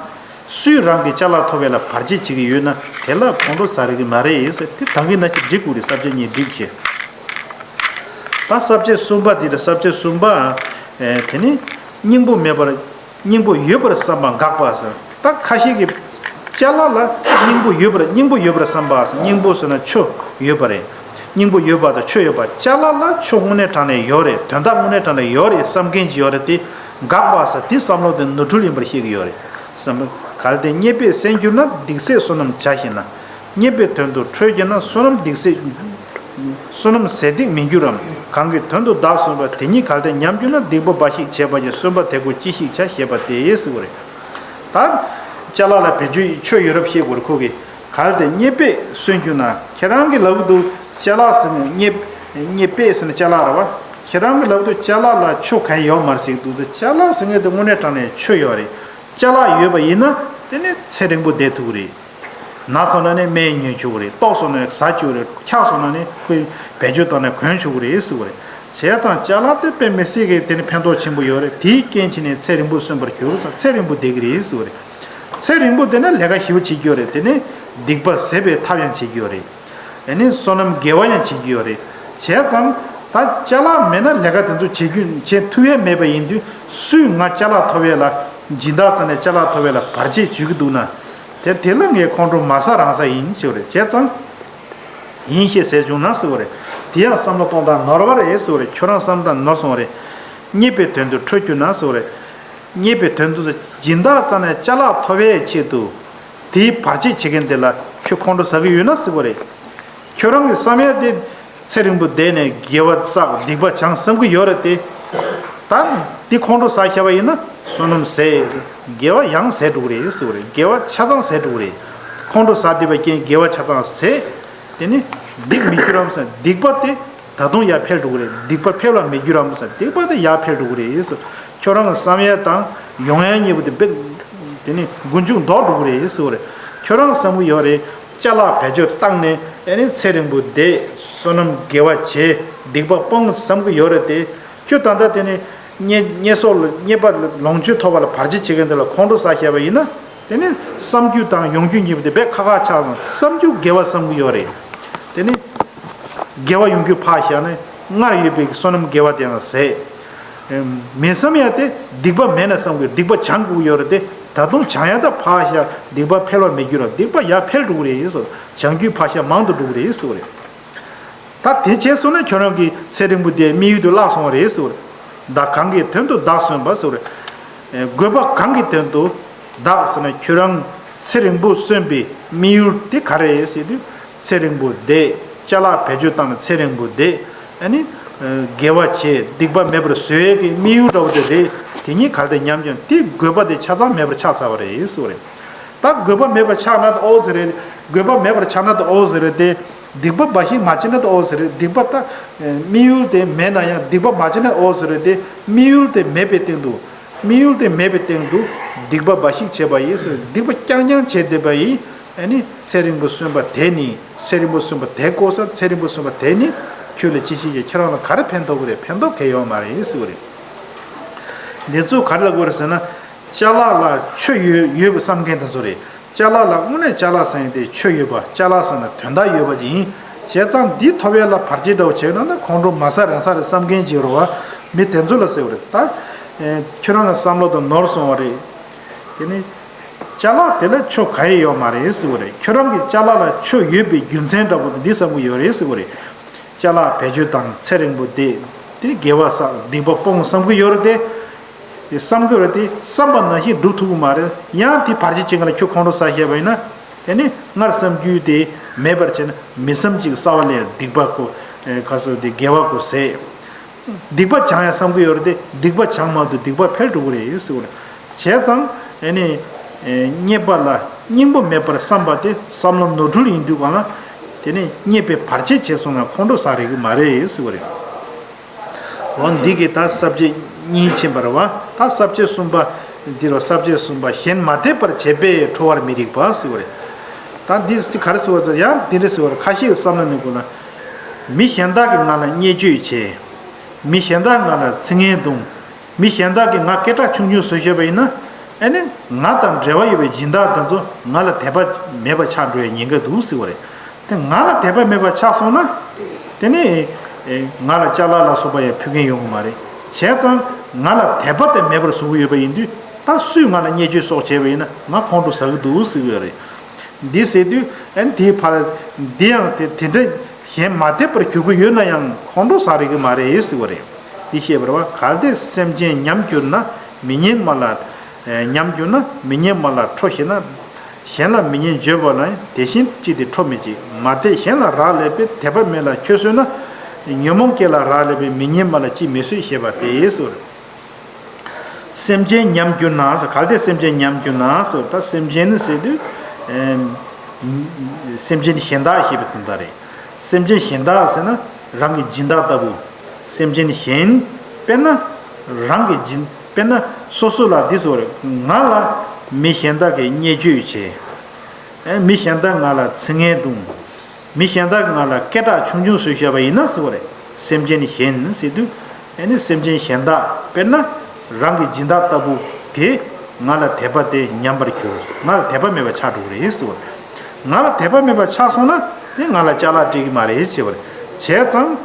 སུས་རང་གི་ཅ་ལག་ཐོབ་ཡས་ལ་བར་ཆད་བྱེད་ཀྱི་ཡོད་ན། དེ་ལ་ཁོང་ཁྲོ་ཟ་རིགས་མ་རེད་ཟེར། དེ་ད་གིན་ན་ཅིག་འགྲིག་དགོས་རེད། ས་བཅད་གཉིས་འགྲིག་བྱས། ད་ས་བཅད་གསུམ་པ་དེ་རེད། ས་བཅད་གསུམ་པ། ཨེ། དེ་ནི་སྙིང་པོ་མེད་པར། སྙིང་པོ་ཡོད་པར་བསམ་པ་འགག་པ་ཟེར། ད་ཁ་ཤས་ཀྱིས་ཅ་ལག་ལ་སྙིང་པོ་ཡོད་པར། སྙིང་པོ་ཡོད་པར་བསམ་པ་ཟེར། སྙིང་པོ་ཟེར་ན་ཆོ་ཡོད་པ་རེད། སྙིང་པོ་ཡོད་པ་དང་ཆོ་ཡོད་པ། ཅ་ལག་ལ་ཆོ་དངོས་གནས་དྲང་གནས་ཡོད་རེད། དོན་དག་དངོས་གནས་དྲང་གནས་ཡོད་རེད་བསམ་མཁན་ཅིག་ཡོད་རེད། དེ་འགག་པ་ཟེར། དེ་བསམ་བློ་དེ་ནོར་འཁྲུལ་ཡིན་པར་བཤད་ཀྱི་ཡོད་རེད། བསམ་བློ་གལ་ཏེ་རྙེད་པས་སེམས་གྱུར་ན། སྡིག་སེལ་བསོད་ནམས་བྱ་ཞིག་ན། རྙེད་པའི་དོན་དུ་ཁྲོས་གྱུར་ན། བསོད་ནམས་སྡིག་སེལ། བསོད་ནམས་ཟད་སྡིག་མི་འགྱུར་རམ། གང་གི་དོན་དུ་བདག་གསོན་པ། དེ་ཉིད་གལ་ཏེ་ཉམས་གྱུར་ན། སྡིག་པ་འབའ་ཞིག་བྱས་པ་ཡིས། གསོན་པ་དེ་ཀོ་ཅི་ཞིག་བྱ། ཞེས་པ་སྟེ་ཟེར་བ་རེད། ད་ཅ་ལག་ལ་བེད་སྤྱོད་ཆོ་ཡོད་རབས་བཤད་དགོས་རེད་ཁོ་གིས། གལ་ཏེ་རྙེད་པས་སོན་གྱུར་ན། ཁྱེད་རང་གི་ལབ་འདུག་ཅ་ལག་ཟེར་ནས་རྙེད། རྙེད་པས་ཟེར་ན་ཅ་ལག་རེད་བ། ཁྱེད་རང་གི་ལབ་འདུག་ཅ་ལག་ལ་ཆོ་གང་ཡང་ཡོད་མ་རེད་ཟེར་གྱི་འདུག་ཅ་ལག་ཟེར་མཁན་དེ་དངོས་གནས་དྲང་གནས་ཆོ་ཡོད་རེད། ཅ་ལག་ཡོད་པ་ཡིན་ན་དེ་ནི་ཚེ་རིང་པོ་བསྡད་ཐུབ་ཀྱི་རེད། ན་སོང་ན་ནི་སྨན་ཉོས་ཆོག་གི་རེད། ལྟོགས་སོང་ན་ནི་ཟ་ཆོག་གི་རེད། འཁྱགས་སོང་ན་ནི་ཁོས་བེད་སྤྱོད་བཏང་ནས་གོན་ཆོག་གི་རེད་ཟེར་བ་རེད། བྱས་ཙང་ཅ་ལག་དེ་དཔེ་མི་སྲིད་ཀྱི་དེ་ནི་ཕན་ཐོགས་ཆེན་པོ་ཡོད་རེད། དེའི་རྐྱེན་བྱས་ནས་ཚེ་རིང་པོ་གསོན་པར་གྱུར་ཙང་ཚེ་རིང་པོ་བསྡད་ཀྱི་རེད་ཟེར་བ་རེད། ཚེ་རིང་པོ་བསྡད་ན་ལས་ཀ་ཞེ་པོ་བྱེད་ཀྱི་ཡོད་རེད། དེ་ནི་སྡིག་པ་ཟད་པའི་ཐབས་ཡང་བྱེད་ཀྱི་ཡོད་རེད། དེ་ནི་བསོད་ནམས་དགེ་བ་ཡང་བྱེད་ཀྱི་ཡོད་རེད། བྱས་ཙང་ད་ཅ་ལག་མེད་ན་ལས་ཀ་དེ་ཚོ་བྱེད་རྒྱུ་བྱེད་ཐུབ་ཡས་མེད་པ་ཡིན་དུས། སུས་ང་ཅ་ལག་ཐོབ་ཡས་ལ། སྦྱིན་བདག་རྩ་ནས་ཅ་ལག་ཐོབ་ཡས་ལ་བར་ཆད་བྱེད་ཀྱི་འདུག་ན། དེ་དེ་ལ་ངས་ཁོང་ཁྲོ་མ་ཟ་རང་ཟ་ཡིན་ཟེར་བ་རེད། བྱས་ཙང་། ཡིན་ཞེས་ཟེར་བྱུང་ན་ཟེར་བ་རེད། དེ་ཡང་བསམ་བློ་གཏོང་སྟངས་ནོར་བ་རེད་ཟེར་བ་རེད། ཁྱོད་རང་བསམ་སྟངས་ནོར་སོང་བ་རེད། རྙེད་པའི་དོན་དུ་ཁྲོས་གྱུར་ན་ཟེར་བ་རེད། རྙེད་པའི་དོན་དུ་སྦྱིན་བདག་རྩ་ནས་ཅ་ལག་ཐོབ་ཡས་ཆེད་དུ། དེའི་བར་ཆད་བྱེད་མཁན་དེ་ལ་ཁྱོད་ཁོང་ཁྲོ་ཟ་གི་ཡོད་ན་ཟེར་བ་རེད། ཁྱོད་རང་གི་བསམ་ཡས་དེ། ཚེ་རིང་པོ་བསྡད་ནས་དགེ་བ་བསགས། སྡིག་པ་བྱང་བསམ་གི་ཡོད་རེད་དེ། ད་འདི་ཁོང་ཁྲོ་ཟ་བཞག་པ་ཡིན་ན་བསོད་ནམས་ཟད། དགེ་བ་ཡང་ཟད་འགྲོ་གི་རེད་ཟེར་བ་རེད། དགེ་བ་ཆ་ཚང་ཟད་འགྲོ་གི་རེད། ཁོང་ཁྲོ་ཟ་བསྡད་པའི་རྐྱེན་དགེ་བ་ཆ་ཚང་ཟད། དེ་ནི་སྡིག་མི་འགྱུར་རམ་ཟེར། སྡིག་པ་དེ་ད་དུང་ཡར་འཕེལ་འགྲོ་གི་རེད། སྡིག་པ་འཕེལ་བ་མི་འགྱུར་རམ་ཟེར། སྡིག་པ་དེ་ཡར་འཕེལ་འགྲོ་གི་རེད་ཟེར། ཁྱོད་རང་གི་བསམ་ཡས་དང་ཡོང་ཡས་གཉིས་པོ་དེ་རྦད་དེ་ནི་མགོ་མཇུག་ལྡོག་འགྲོ་གི་རེད་ཟེར་བ་རེད། ཁྱོད་རང་བསམ་གི་ཡོད་རེད། ཅ་ལག་བེད་སྤྱོད་བཏང་ནས་ཨེ་ནི་ཚེ་རིང་པོ་བསྡད། བསོད་ནམས་དགེ་བ་བྱས། སྡིག་པ་སྤོང་བསམ་གི་ཡོད་རེད་དེ། ཁྱོད་ད་ལྟ་དེ་ནི་བརྙས་བརྙས་སོགས་ལ་རྙེད་པ་ལོངས་སྤྱོད་ཐོབ་པ་ལ་བར་ཆད་བྱེད་མཁན་དེ་ལ་ཁོང་ཁྲོ་ཟ་བཞག་པ་ཡིན་ན། དེ་ནི་བསམ་རྒྱུ་དང་ཡོང་རྒྱུ་གཉིས་པོ་དེ་དཔེ་ཁག་ཁག་ཆགས་སོང་། བསམ་རྒྱུ་དགེ་བ་བསམ་གི་ཡོད་རེད། དེ་ནི་དགེ་བ་ཡོང་རྒྱུ་ཕར་བཞག་ནས་སྔར་ཡོད་པའི་བསོད་ནམས་དགེ་བ་དེ་ཡང་ཟད། མེད་བསམ་ཡ་དེ་སྡིག་པ་མེད་ན་བསམ་དགོས། སྡིག་པ་སྦྱང་དགོས་ཡོད་རེད་དེ། ད་དུང་སྦྱང་ཡ་ད་ཕར་བཞག་སྡིག་པ་འཕེལ་བ་མི་འགྱུར་ར། སྡིག་པ་ཡར་འཕེལ་འགྲོ་གི་རེད་ཟེར། སྦྱང་རྒྱུ་ཕར་བཞག་མང་དུ་འགྲོ་གི་རེད་ཟེར་བ་རེད། ད་དེ་བྱས་སོང་ན་ཁྱོད་རང་གི་ཚེ་རིང་པོ་དེ་དམིགས་ཡུལ་དུ་བརླག་སོང་བ་རེད་ཟེར་བ་རེད། བདག་གང་གི་དོན་དུ་བདག་གསོན་པ་ཟེར་བ་རེད། དགོས་པ་གང་གི་དོན་དུ་བདག་ཟེར་ན་ཁྱོད་རང་ཚེ་རིང་པོ་གསོན་པའི་དམིགས་ཡུལ་དེ་ག་རེ་རེད་ཟེར་དུས། ཚེ་རིང་པོ་བསྡད། ཅ་ལག་བེད་སྤྱོད་བཏང་ནས་ཚེ་རིང་པོ་བསྡད། ཨ་ནི། དགེ་བ་བྱས། སྡིག་པ་མེད་པར་བཟོ་ཡས་ཀྱི་དམིགས་ཡུལ་འདྲ་བོ་དེ་རེད། དེ་གཉིས་གལ་ཏེ་མཉམ་ཀྱང་དེ་དགོས་པ་དེ་ཆ་ཚང་མེད་པར་ཆགས་ཚར་བ་རེད་ཟེར་བ་རེད། ད་དགོས་པ་མེད་པར་ཆགས་ན་ད་ཨོ་ཟེར་རེད། དགོས་པ་མེད་པར་ཆགས་ན་ད་ཨོ་ཟེར་རེད་དེ། སྡིག་པ་འབའ་ཞིག་མ་བྱས་ན་ད་ཨོ་ཟེར་རེད། སྡིག་པ་ད། དམིགས་ཡུལ་དེ་མེད་ན་ཡང་སྡིག་པ་མ་བྱས་ན་ཨོ་ཟེར་རེད་དེ། དམིགས་ཡུལ་དེ་མེད་པའི་སྟེང་དུ། དམིགས་ཡུལ་དེ་མེད་པའི་སྟེང་དུ་སྡིག་པ་འབའ་ཞིག་བྱས་པ་ཡིན་ཟེར། སྡིག་པ་རྐྱང་རྐྱང་བྱས་བསྡད་པ་ཡིན། ཨ་ནི་ཚེ་རིང་པོ་གསོན་པ་དེ་ནི། ཚེ་རིང་པོ་གསོན་པ་དེ་བཀོལ་ས། ཚེ་རིང་པོ་གསོན་པ་དེ་ནི་ཁྱོད་ལ་ཅི་ཞིག་བྱས། ཁྱེད་རང་ལ་ག་རེ་ཕན་ཐོགས་ཀྱི་རེད། ཕན་ཐོགས་གང་ཡང་ཡོད་མ་རེད་ཟེར་བ་རེད། འདི་ཚོ་ག་རེ་ལབ་དགོས་རེད་ཟེར་ན། ཅ་ལག་ལ་ཆོས་ཡོད་ཡོད་པའི་བསམ་མཁན་དེ་ཚོ་རེད། ཅ་ལག་ལ་དངོས་གནས་ཅ་ལག་ཟེར་ཡ་དེ་ཆོས་ཡོད་པ། ཅ་ལག་ཟེར་ན་དོན་དག་ཡོད་པ་ཅིག་ཡིན། བྱས་ཙང་འདི་ཐོབ་ཡ་ལ་བར་ཆད་འདྲ་བོ་བྱས་ན་ན་ཁོང་ཁྲོ་མ་ཟ་རན་ས་རེད་བསམ་མཁན་ཅིག་ཡོད་རེད་བ། མི་དེ་ཚོ་ལ་ཟེར་བ་རེད། ད་ཨེ་ཁྱོད་རང་གི་བསམ་བློ་དང་ནོར་སོང་བ་རེད། དེ་ནི་ཅ་ལག་དེ་ལ་ཆོས་གང་ཡང་ཡོད་མ་རེད་ཟེར་བ་རེད། ཁྱོད་རང་གི་ཅ་ལག་ལ་ཆོས་ཡོད་པའི་རྒྱུ་མཚན་འདྲ་བོ་དེ་འདི་བསམ་གྱི་ཡོད་རེད་ཟེར་བ་རེད། ཅ་ལག་བེད་སྤྱོད་དང་ཚེ་རིང་པོ་བསྡད། དེ་དགེ་བ་བསགས། སྡིག་པ་སྤོང་བསམ་གྱི་ཡོད་རེད་དེ། དེ་བསམ་གྱི་རེད་དེ། བསམ་པ་ནང་བཞིན་སྒྲུབ་ཐུབ་ཀྱི་མ་རེད། ཡང་དེ་བར་ཆད་ཅན་ག་ལ་ཁྱོད་ཁོང་ཁྲོ་ཟ་ཤེས་པ་ཡིན་ན། དེ་ནི་སྔར་བསམ་རྒྱུ་དེ་མེད་པར་བྱས་ན་མི་བསམ་ཅིག་གསར་པ་ལས་སྡིག་པ་གོ། ཨེ་ག་སོ་དེ་དགེ་བ་གོ་ཟེར། སྡིག་པ་སྦྱང་ཡ་བསམ་གྱི་ཡོད་རེད་དེ། སྡིག་པ་སྦྱང་མ་ཐུབ། སྡིག་པ་འཕེལ་འགྲོ་གི་རེད་ཟེར་བ་རེད། བྱས་ཙང་ཨེ་ནི་ཨེ་རྙེད་པ་ལ་སྙིང་པོ་མེད་པར་བསམ་པ་དེ་བསམ་བློ་ནོར་འཁྲུལ་ཡིན་དུས་གང་ལ། དེ་ནི་རྙེད་པའི་བར་ཆད་བྱས་སོང་ན་ཁོང་ཁྲོ་ཟ་རེད་གི་མ་རེད་ཟེར་བ་རེད། འོ་འདི་གིས་ད་ས་བཅད་གཉིས་ཕྱིན་པ་རེད་བ། ད་ས་བཅད་གསུམ་པ། འདི་རུ་ས་བཅད་གསུམ་པ། གཞན་མ་དད་པར་བྱེད་པས་ཁྲོ་བར་མི་རིགས་པ་ཟེར་བ་རེད། ད་འདི་ག་རེ་ཟེར་བ་ཟེར། ཡང་འདི་འདྲ་ཟེར་བ་རེད། ཁ་ཤས་བསམ་བློ་ནས་དགོས་ན། མི་གཞན་དག་གིས་ང་ལ་བརྙས་བཅོས་བྱས། མི་གཞན་དག་ང་ལ་ཚིག་ངན་བརྡུངས། མི་གཞན་དག་གིས་ང་སྐད་གྲགས་ཆུང་ཆུང་བཟོས་བཞག་པ་ཡིན་ན། ཨ་ནི་ང་དང་འབྲེལ་བ་ཡོད་པའི་སྦྱིན་བདག་དེ་ཚོ་ང་ལ་དད་པ་མེད་པ་ཆགས་འགྲོ་ཡའི་ཉེན་ཁ་འདུག་ཟེར་བ་རེད། དེ་ང་ལ་དད་པ་མེད་པ་ཆགས་སོང་ན། དེ་ནི་ང་ལ་ཅ་ལག་ལ་སོགས་པ་ཡང་ཕུལ་མཁན་ཡོང་གི་མ་རེད། བྱས་ཙང་ང་ལ་དད་པ་དེ་མེད་པར་བཟོ་གི་ཡོད་པ་ཡིན་དུས། ད་སུས་ང་ལ་བརྙས་བཅོས་སོགས་བྱས་པ་ཡིན་ན་ང་ཁོང་ཁྲོ་ཟ་གི་འདུག་ཟེར་གི་ཡོད་རེད། འདི་ཟེར་དུས་ཨ་ནི་དེའི་ཕར། འདི་ཡང་དེ་དེ་འདྲ་གཞན་མ་དད་པར་གྱུར་གྱི་ཡོད་ན་ཡང་ཁོང་ཁྲོ་ཟ་རེད་གི་མ་རེད་ཟེར་བ་རེད། འདི་བཤད་པར་བ། གལ་ཏེ་སེམས་ཅན་ཉམས་གྱུར་ན། མི་སྙན་སྨྲ་ལ། ཉམས་གྱུར་ན། མི་སྙན་སྨྲ་ལ་ཁྲོ་ཞེ་ན། གཞན་ལ་མི་སྙན་བརྗོད་པ་ལ་ཡང་དེ་བཞིན་ཅི་སྟེ་ཁྲོ་མི་བྱེད། མ་དད་གཞན་ལ་རག་ལས་པས། དད་པ་མེད་ལ་ཁྱོད་གསོད་ན། ཉོན་མོངས་སྐྱེ་ལ་རག་ལས་པས། མི་སྙན་སྨྲ་ལ་ཅིས་མི་གསོད་ཞེས་པ་སྟེ་ཟེར། སེམས་ཅན་ཉམས་གྱུར་ན་ཟེར། གལ་ཏེ་སེམས་ཅན་ཉམས་གྱུར་ན་ཟེར། ད་སེམས་ཅན་ནི་ཟེར་དུས། ཨེམ། སེམས་ཅན་གཞན་དག་ཞེས་པའི་དོན་དག་རེད། སེམས་ཅན་གཞན་དག་ཟེར་ན་རང་གི་སྦྱིན་བདག་ལྟ་བུ། སེམས་ཅན་གཞན། དཔེར་ན་རང་གི་སྦྱིན། དཔེར་ན་སོ་སོ་ལ་འདི་ཟེར་བ་རེད། ང་ལ་མི་གཞན་དག་གིས་བརྙས་བཅོས་བྱས། ཨེ་མི་གཞན་དག་ང་ལ་ཚིག་ངན་བརྡུངས། མི་གཞན་དག་ང་ལ་སྐད་གྲགས་ཆུང་ཆུང་བཟོས་བཞག་པ་ཡིན་ན་ཟེར་བ་རེད། སེམས་ཅན་གཞན་ཟེར་དུས། ཨེ་ནི་སེམས་ཅན་གཞན་དག་དཔེར་ན་རང་གི་སྦྱིན་བདག་ལྟ་བུ་དེ་ང་ལ་དད་པ་དེ་ཉམས་པར་གྱུར། ང་ལ་དད་པ་མེད་པ་ཆགས་འགྲོ་གི་རེད་ཟེར་བ་རེད། ང་ལ་དད་པ་མེད་པ་ཆགས་སོང་ན་དེ་ང་ལ་ཅ་ལག་སྤྲད་ཀྱི་མ་རེད་ཟེར་བ་རེད། བྱས་ཙང་།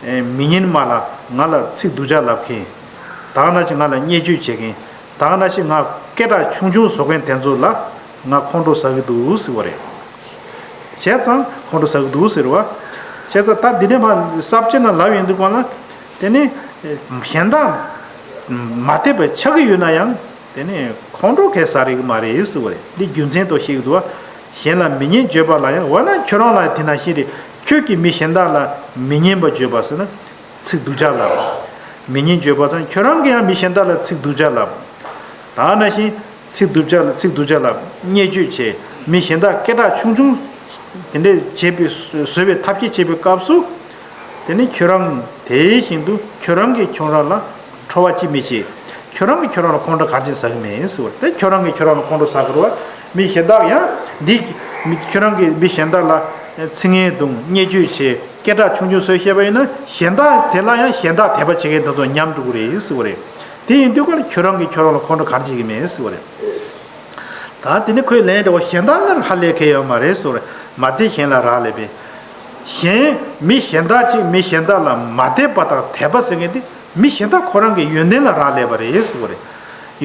ཨེ་མི་སྙན་སྨྲ་ལ་ང་ལ་ཚིག་སྡུག་ཅག་ལབ་མཁན། ད་ག་ནང་བཞིན་ང་ལ་བརྙས་བཅོས་བྱེད་མཁན། ད་ག་ནང་བཞིན་ང་སྐད་གྲགས་ཆུང་ཆུང་བཟོ་མཁན་དེ་ཚོ་ལ་ང་ཁོང་ཁྲོ་ཟ་གི་འདུག་ཟེར་བ་རེད། བྱས་ཙང་ཁོང་ཁྲོ་ཟ་གི་འདུག་ཟེར་བ། བྱས་ཙང་ད་འདི་ནས་མ་ས་བཅད་ནང་ལབ་ཡོང་དུས་གང་ལ། དེ་ནི་གཞན་དག་མ་དད་པ་ཆགས་ཀྱི་ཡོད་ན་ཡང་དེ་ནི་ཁོང་ཁྲོ་གས་ཟ་རེད་གི་མ་རེད་ཟེར་བ་རེད། འདི་རྒྱུ་མཚན་དུ་བཤད་ཀྱི་འདུག་བ། གཞན་ལ་མི་སྙན་བརྗོད་པ་ལ་ཡང་འོ་ན་ཁྱོད་རང་ལ་དེ་ནང་བཞིན་རེད། ཁྱོད་ཀྱིས་མི་གཞན་དག་ལ་མི་སྙན་པ་བརྗོད་པ་ཟེར་ན། ཚིག་སྡུག་ཅག་ལབ། མི་སྙན་བརྗོད་པ་དང་ཁྱོད་རང་གིས་ཡང་མི་གཞན་དག་ལ་ཚིག་སྡུག་ཅག་ལབ། ད་ནང་བཞིན་ཚིག་སྡུག་ཅག་ལ་ཚིག་སྡུག་ཅག་ལབ། བརྙས་བཅོས་བྱས། མི་གཞན་དག་སྐད་གྲགས་ཆུང་ཆུང་དེ་འདྲས་བྱེད་པའི་བཟོ་བའི་ཐབས་ཤེས་བྱེད་པའི་སྐབས་སུ། དེ་ནི་ཁྱོད་རང་དེ་བཞིན་དུ་ཁྱོད་རང་གིས་ཁྱོད་རང་ལ་ཁྲོ་བ་ཅི་མི་བྱེད། ཁྱོད་རང་གིས་ཁྱོད་རང་ལ་ཁོང་ཁྲོ་གང་ཅི་ཟ་གི་མེད་ཟེར་བ་དེ། ཁྱོད་རང་གིས་ཁྱོད་རང་ལ་ཁོང་ཁྲོ་ཟ་གི་རེད་བ། མི་གཞན་དག་ཡང་འདི་མི་ཁྱོད་རང་གིས་མི་གཞན་དག་ལ་ཚིག་ངན་བརྡུངས། བརྙས་བཅོས་བྱས། སྐད་གྲགས་ཆུང་ཆུང་བཟོས་བཤད་པ་ཡིན་ན་གཞན་དག་དེ་ལ་ཡང་གཞན་དག་དད་པ་བྱེད་མཁན་དེ་ཚོ་ཉམས་འགྲོ་གི་རེད་ཟེར་བ་རེད། དེ་ཡིན་དུས་ཀ་ཁྱོད་རང་གིས་ཁྱོད་རང་ལ་ཁོང་ཁྲོ་གང་བྱེད་ཀྱི་མེད་ཟེར་བ་རེད། ད་དེ་ནི་ཁོས་ལན་འདྲ་བོ་གཞན་དག་ལ་ཧ་ལས་མཁན་ཡོད་མ་རེད་ཟེར་བ་རེད། མ་དད་གཞན་ལ་རག་ལས་པས། གཞན་མི་གཞན་དག་ཅིག་མི་གཞན་དག་ལ་མ་དད་པ་དང་དད་པ་ཟེར་མཁན་དེ་མི་གཞན་དག་ཁོ་རང་གི་ཡོན་ཏན་ལ་རག་ལས་པ་རེད་ཟེར་བ་རེད།